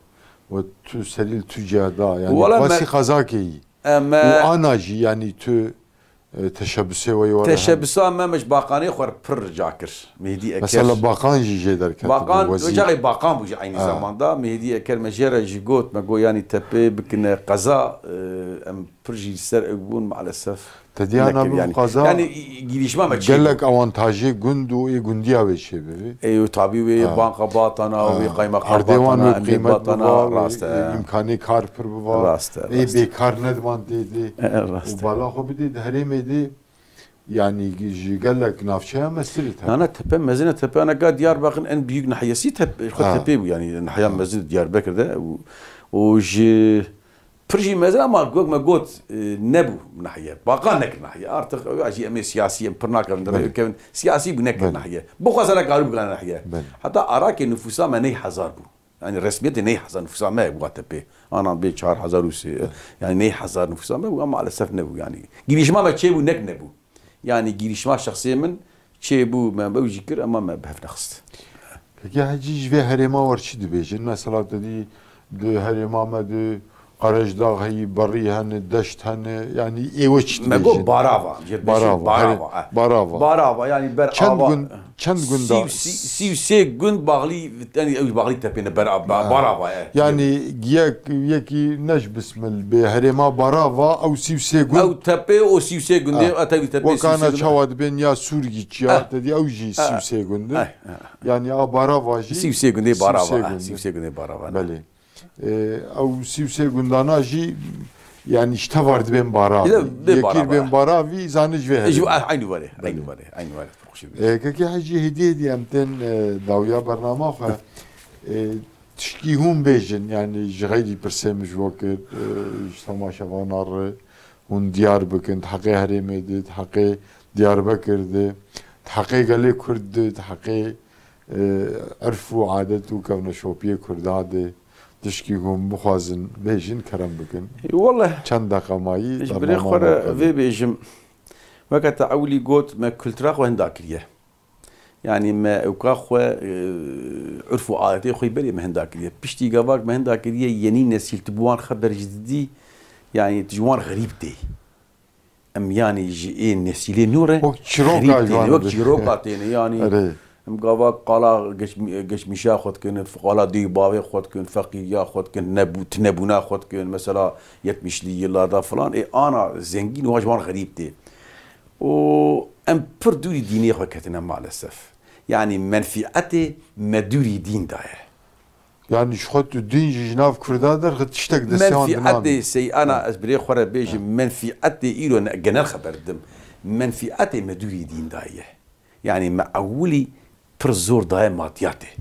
We tu serî li tu ciya da, yanî Wala qasî me-, qeza keyî. e, me- Û ana jî, yanî tu, e, teşebbusê we were hene? Teşebbisa me, me ji Baqanê xwe re pir rica kir. Mêhdî Eker. Mesela Baqan jî jê derket Baqan, bû, wezîr. Ocağê Baqan bû jî eynî Ha. zamanda. Mêhdî Eker me jê re jî got, me got, yanî tepê bikine qeza, e, em pir jî li ser ew bûn, maalesef Te diya nekir, nabû yanî. qeza Yanî, girişma me çê gelek bû. awantajê gund û ê gundiya wê çê bibê. Ê, û tabî wê Ha. banka batana, Ha. wê qaymeqam Erdê wan batana, wê emniyet qîmet batana, biva, rast e. wê îmkanê kar pir biva. Rast e, Ê rast e. bêkar nediban tê dê. E, rast Û e. bala xwe bidê di herêmê dê. Yanî ji gelek navçeya mestir e tepe. Na, na, tepe mezin e, tepe ana ga Diyarbakir en büyük nahiyesi tepe, xwe Ha. tepe bû, yanî nahiya Ha. mezin Diyarbakir de û, û ji pir jî mezin ama wek me got, e, nebû nahiye. Baqa nekir nahiye. Artık ew jî em ê siyasî, em pir nakevin, Belê. kevin siyasî bû nekir Belê. nahiye. Bixwazana karû bigane nahiye. Belê. Heta arakê nüfusa me ney hezar bû. Yanî resmiyetê ney hezar nüfusa me bû tepe. Anan bê çar hezar û sê, yanî ney hezar nüfusa me bû, ama maalesef nebû yanî. Girişma me çê bû, nek nebû. Yanî girişma şexsê min çê bû, me bew jî kir, ama me bi hev nexist. Peki Hecî, ji vê herêma wer çi dibêjin? Mesela te dî di herêma me di Qerejdax heyî, berî hene, deşt hene, yanî ê we çi Me got dibêjin? Barava, jê dibêjin Barava, Barava, herê-, eh. Barava. Barava, yanî ber Çend ava, gund, çend gunda? Sî û sî, sî û sê gund baxlî, yanî ew baxlî tepê ne ber, ba-, Ha. Barava, eh. Yanî yek, yekî ne ji bismil bê herêma Barava, ew sî û sê gund. Ew tepe û sî û sê gundê, Ha. etev tepe sî û sê Wekana gund. çawa dibên ya Sûrgîç ya, Eh. te dî ew jî Eh. sî û sê gund. Eh, eh. Yanî a Barava jî Sî û sê gundê sî û sê Barava, gund. eh, sî û sê gundê Barava, ne. Belê. E, ew sî û sê gundana jî, yanî ji tevar dibên bara. Ji de bê bara. Yekî dibên bara, vî zanî ji vê herêmê. Ji, eynî were, eynî were, eynî were. Belê. Xweşî bê. E, Kekê Hecî, hêdî hêdî em tên, e, dawiya bernama xwe. E, tişkî hûn bêjin, yanî ji xeyrî pirsê min ji we kir, e, ji temaşevana re hûn diyar bikin, di heqê herêmê de, di heqê Diyarbekir de, di heqê gelê Kurd de, di heqê, e, erf û adet û kevneşopiyê Kurda de, tişkî hûn bixwazin bêjin, kerem bikin. Wele, çend deqa mayî ji birê xwe re vê bêjim. Weke te ewilî got, me kultura xwe hinda kiriye. Yanî me ewka xwe, e, urf û adetê xwe berê me hinda kiriye. Piştî gavak me hinda kiriye, yenî nesîl tu bi wan xeber jî didî, yanî tu ji wan xerîb tê. Em yanî ji ê nesîlê nû re wek çîroka xerîb têne, wek çîroka têne. Yanî em gavak qala geç-, geçmişa xwe dikin, qala dê û bavê xwe dikin, feqîriya xwe dikin, nebû-, tinebûna xwe dikin, mesela yetmişli yıllarda falan. Ê ana zengîn û ji wan xerîb tê. û em pir dûrî dînê xwe ketine maalesef. Yanî menfîetê me dûrî dîn daye. Yanî ji xwe tu dîn jî ji nav Kurda derxî tiştek destê wan di nav. Menfîetê sey ana ez birê xwe re bêjim, menfîetê îro ne, genel xeber didim. Menfîetê me dûrî dîn daye. Yanî me ewilî pir zor daye madiyatê.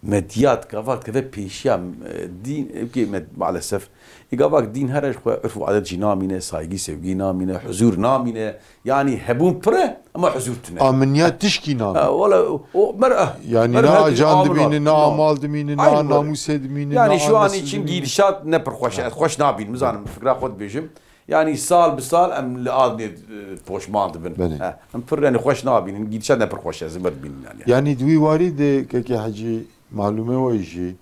Mediyat gava dikeve pêşiya, e, dîn, e, ki me, maalesef. Ê gavak dîn here ji xwe urf û adet jî namîne, saygî sevgî namîne, huzur namîne. Yanî hebûn pir e, ama huzur tune. Aminiya tişkî namîne. Ha, wala o, o mer, ah, yanî ne acan dimîne, ne amal dimîne, ne namûsê dimîne, yanî şu an için gidişat ne pir xweş e. Ha. Ez xweş nabînim, nizanim fikra xwe dibêjim. Yanî sal bi sal em li Adnê, e, poşman dibin. Belê. He, em pir, yanî, xweş nabînin. Gîdişat ne pir xweş e, ez ê dibînim, yanî. Yanî di wî warî de, Kekê Hecî, malûmê we jî,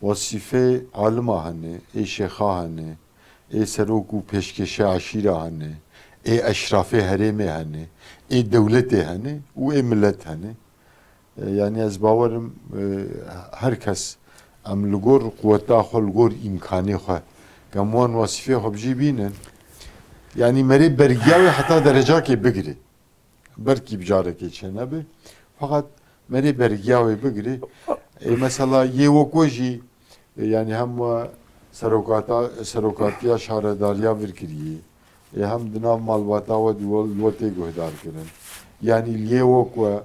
wesîfê alima hene, ê şêxa hene, ê serok û pêşkêşê eşîra hene, ê eşrafê herêmê hene, ê dewletê hene û ê milet hene. E, yanî ez bawer im, e, her kes em li gor quweta xwe, li gor îmkanê xwe, em wan wasîfê xwe bi cî bînin. Yanî merê bergiya wê heta derecakê bigire. Belkî bi carekê çênebe. Feqet merê bergiya wê bigire. E, mesela yê wek we jî, e, yanî hem we serokata-, serokatiya şaredariya vir kiriye. Ê hem di nav malbata we di we, li we tê guhdar kirin. Yanî li yê wek we,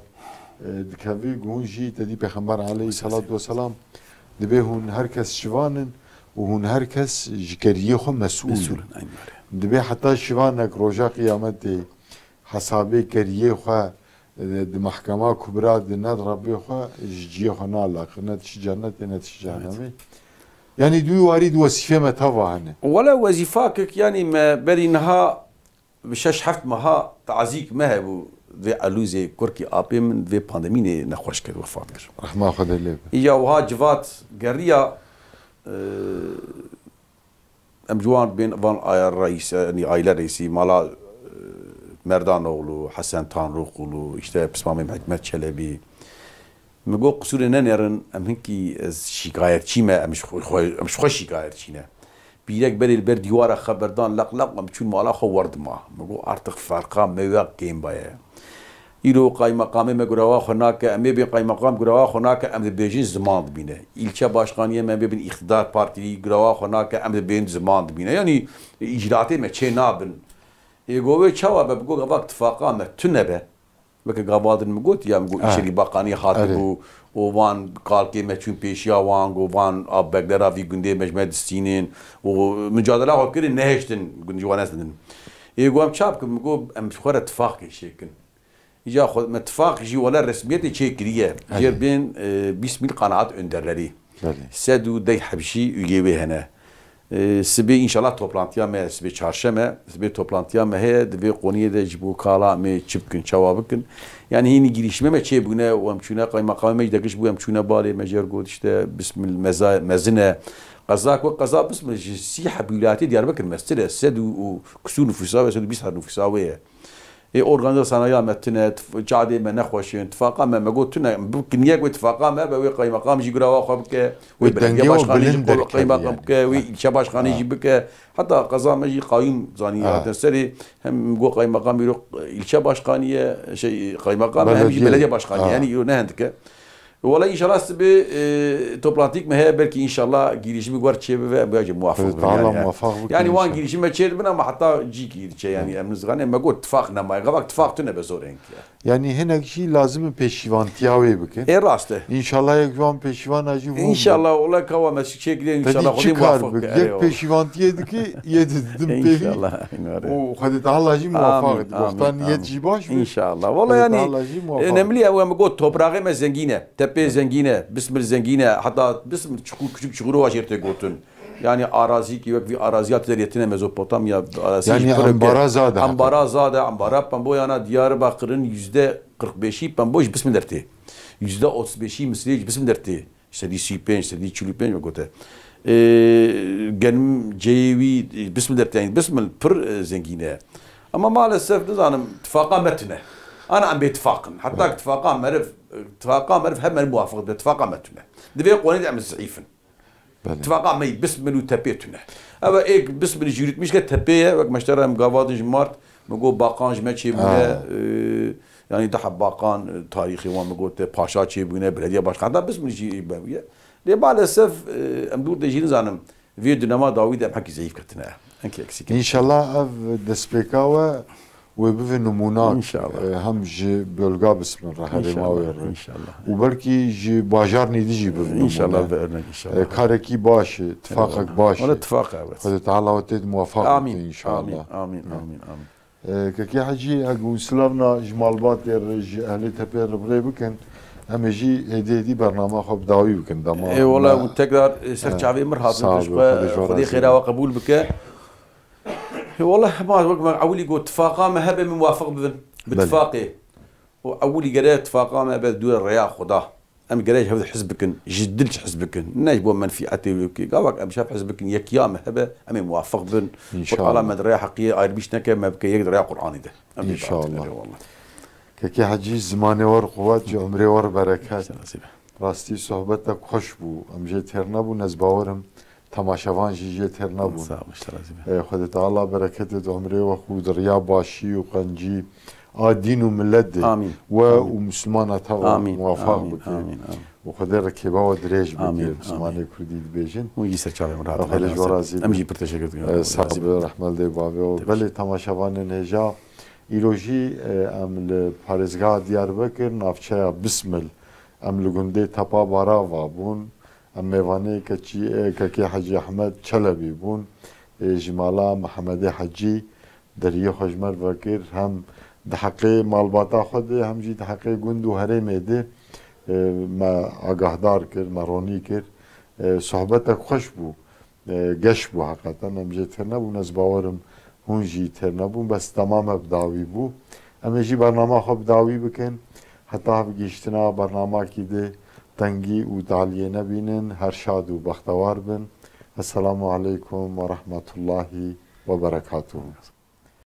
e, dikevî ku hûn jî te dî Pêxember aleyhisselatu vesselam dibê hûn her kes şivan in û hûn her kes ji keriyê xwe mesûl in. Mesûl in, aynen öyle. Dibê heta şivanek roja qiyametê hesabê keriyê xwe, e, di mehkema kubra de ne di Rebbê xwe ji ciyê xwe nalaqin, ne dişî cennetê, ne dişî cehennemê. Evet. Yanî di wî warî di wesîfê me teva hene. Wele wezîfakek, yanî me berî niha bi şeş heft meha tazîk me hebû vê elûzê kurkî apê min vê pandemînê nexweş kir, wefat kir. Rehma Xwedê lê be. Îja wiha civat geriya, e, em ji wan bên van aya reîs, yanî aile reîsî, mala, e, Merdanoğlu, Hesen Tanrıkulu, işte pismamê Hikmet Çelebi. Min got, qisûrê nenêrin, em hinkî ez şikayetçî me, em ji xwe, xwe, em ji xwe şikayetçî ne. Pîrek berê li ber dîwara xeber dan leq leq, em çûn mala xwe, wer dima. Min got, artık ferqa me ya kêm baye. Îro qaymeqamê me gurewa xwe nake, em ê bên qaymeqam gurewa xwe nake, em dibêjin ziman dibîne. Îlçe başkaniyê me bêbin îqtidar partî gurewa xwe nake, em dibên ziman dibîne. Yanî îcraatê me çê nabin. Ê go wê çawa be, bi go gavak tifaqa me tune be. Weke gava din min got ya, min got, ah, Îçerî Bakanî hatibû û van kalkê me çûn pêşiya wan, got, van a beglera vî gundê me ji me distînin û micadela xwe kirin, nehêştin gund ji wan ez didin. Ê got, em çap kin? Min got, em ji xwe re tifaqê çêkin. Îca xwe me tifaq jî wele resmiyetê çê kiriye. Belê. Jêr bên, e, bîst mil qanaat önderlerî. Belê. Sed û deh hebşî üyê wê hene. E, sibê înşallah toplantiya me, sibê çarşeme, sibê toplantiya me heye, di vê qoniyê de ji bo kala em ê çi bikin, çawa bikin. Yanî hînî girîşme me çêbûne û em çûne, qaymeqamê me jî degiş bû, em çûne balê, me jê re got işte bismil-, meza-, mezin e. Qeza ku qeza bismil ji sî heb wîlayetê Diyarbekir mestir e, sed û, û kusûr nufûsa wê, sed û bîst heb nufûsa wê ye. Ê, organîza sanayiya me tune, tif-, cadê me nexweş in, tifaqa me, me got tune, bi kiniyek wê tifaqa me be, wê qaymeqam jî gurawa xwe bike, wê belediye başkanê jî qaymeqam bike, wê ilçe başkanê jî bike. Heta qeza me jî qayûm zanî hatin serê, hem got qaymeqam îro ilçe başkanî ye, şey, qaymeqam e, hem jî belediye başkanî ye. Yanî îro ne hindike. Wala înşallah sibê, e, toplantîk me heye, belkî înşallah girişimî wer çê bibe, em bêje muwafaq Xwedê bibin Teala yani. muwafaq bikin Yani wan înşallah. girişime çê dibin ama heta cî girişe yani em nizane me got tifaq nemaye. Gavak tifaq tune be zor enk ya. Yani hinek jî lazim e pêşîvantiya wê bikin. E rast e. Înşallah yek ji wan pêşîvana jî hûn bin. Înşallah ola kawa me çê girê Te înşallah dî Xwedê çi kar muwafaq bik? bike. Yek Erê pêşîvantiyê dike, yê di didim pêvî. Înşallah. Û Xwedê Teala jî muwafaq Amin, ike. amin, Wexta niyet amin. jî baş be. Înşallah. Wala Xwedê yani Teala jî muwafaq. e, nemlî ew em got topraxê me zengîn e. Tepê zengîn e, Bismil zengîn e. Heta Bismil çukur, küçük çukurova jê tê gotin. Yani arazî ki wek vî araziya te deriyetine Mezopotamya, arazî Yani jî pir ambara zade heta. Ambara zade, ambara pemboyana Diyarbakir'in yüzde kırk beşi pembo ji Bismil dertê. Yüzde otuz beşi Misirê ji Bismil dertê. Sedî sî û pênc, sedî çil û pênc me gote. Ee, genim ceyê wî, e, Bismil dertê, yani Bismil pir, e, zengîn e. Ama maalesef nizanim, tifaqa me tune. Ana em bê tifaqin. Heta ki tifaqa meriv, tifaqa meriv her meriv muwafaq be, tifaqa me tune. Divê qonê de em zîf in. Belê. Tifaqa me yî Bismil û tepê tune. Ev êk Bismil jî yürütmüş ke tepê ye, wek meştera em gava din ji Mart, min got baqan ji me çêbûne, Ha. e, yani daha baqan, e, tarîxê wan min got, e, paşa çêbûne, belediye başkan, heta Bismil jî bebûye. Lê maalesef, e, em dûr de jî nizanim, vê dünema dawî de em hekî zeyîf ketine. Hekî eksik. Înşallah ev destpêka we wê bive nimûnak, Înşallah. e, hem ji bölga Bismil re, herêma wê Înşallah, re. înşallah. Û belkî ji bajarnî dî jî bive nimûne. Înşallah bi örnek înşallah. E, karekî baş e, tifaqek Eyvallah. baş e. Wala tifaq e, evet. Xwedê Teala we tê de muwafaq Amin, bike înşallah. amin, amin, amin, amin. E, Kekê Hecî, eger hûn silavna ji malbatê re, ji ehlê tepê re bi rê bikin, em ê jî hêdî hêdî bernama xwe bi dawî bikin. Dema Ê wala me hûn tekrar, e, ser E, çavê min hatin, sağ tu ji ol, xwe, Xwedê ji we Xwedê razî xêra be. we qebûl bike. Wala hema wek me ewilî got, tifaqa me hebe min muwafaq bibin. Bi Belê. tifaqê. Û ewilî gere tifaqa me be dûre rêya Xuda. Em gere ji hev hiz bikin, ji dil ji hiz bikin. Ne ji bo menfîetê wê bike. Gavak em ji hev hiz bikin, yekiya me hebe, em ê muwafaq bin. Înşallah. Qur'ana me di rêya heqiyê ayribîş neke, me bike yek di rêya Qur'anî de. Em ê Înşallah. biatin, erê wallah. Kekê Hecî, zimanê wer quwet, ji umrê wer bereket. Sen nasîbe. Rastî sohbetek xweş bû. Em jê têr nebûn, ez bawer im temaşevan jî jê têr nebûn. Sağ ol, işte razî be. E, Xwedê Teala bereketê di umrê we xwe di riya başî û qencî a dîn û millet de Amîn. we Amîn. û Mislimana te ve Amîn. muwafaq Amîn. bike. Amîn. Amîn. Û Xwedê rikêba we dirêj bike. Amîn. Zimanê Amîn. Kurdî dibêjin. Hûn jî ser çavê min Xwedê ji we razî be. Em jî pir teşekkür dikin. E, sax be, rehmel dê bavê we. Belê temaşevanên hêja. Îro jî, e, em li parêzgeha Diyarbekir, navçeya Bismil, em li gundê Tepa Barava bûn. Em mêvanê keçî, e, Kekê Hecî Ehmed Çelebî bûn. E, ji mala Mihemedê Hecî deriyê xwe ji me re vekir. Hem di heqê malbata xwe de, hem jî di heqê gund û herêmê de, e, me agahdar kir, me ronî kir. E, sohbetek xweş bû. E, geş bû heqeten. Em jê têr nebûn. Ez bawerim hûn jî têr nebûn. Bes dema me bi dawî bû. Em ê jî bernama xwe bi dawî bikin. Heta hevgihiştina bernamakî di tengî û taliyê nebînin. Her şad û bextewar bin. Esselamu aleykum ve rahmetullahi ve berekatuhu.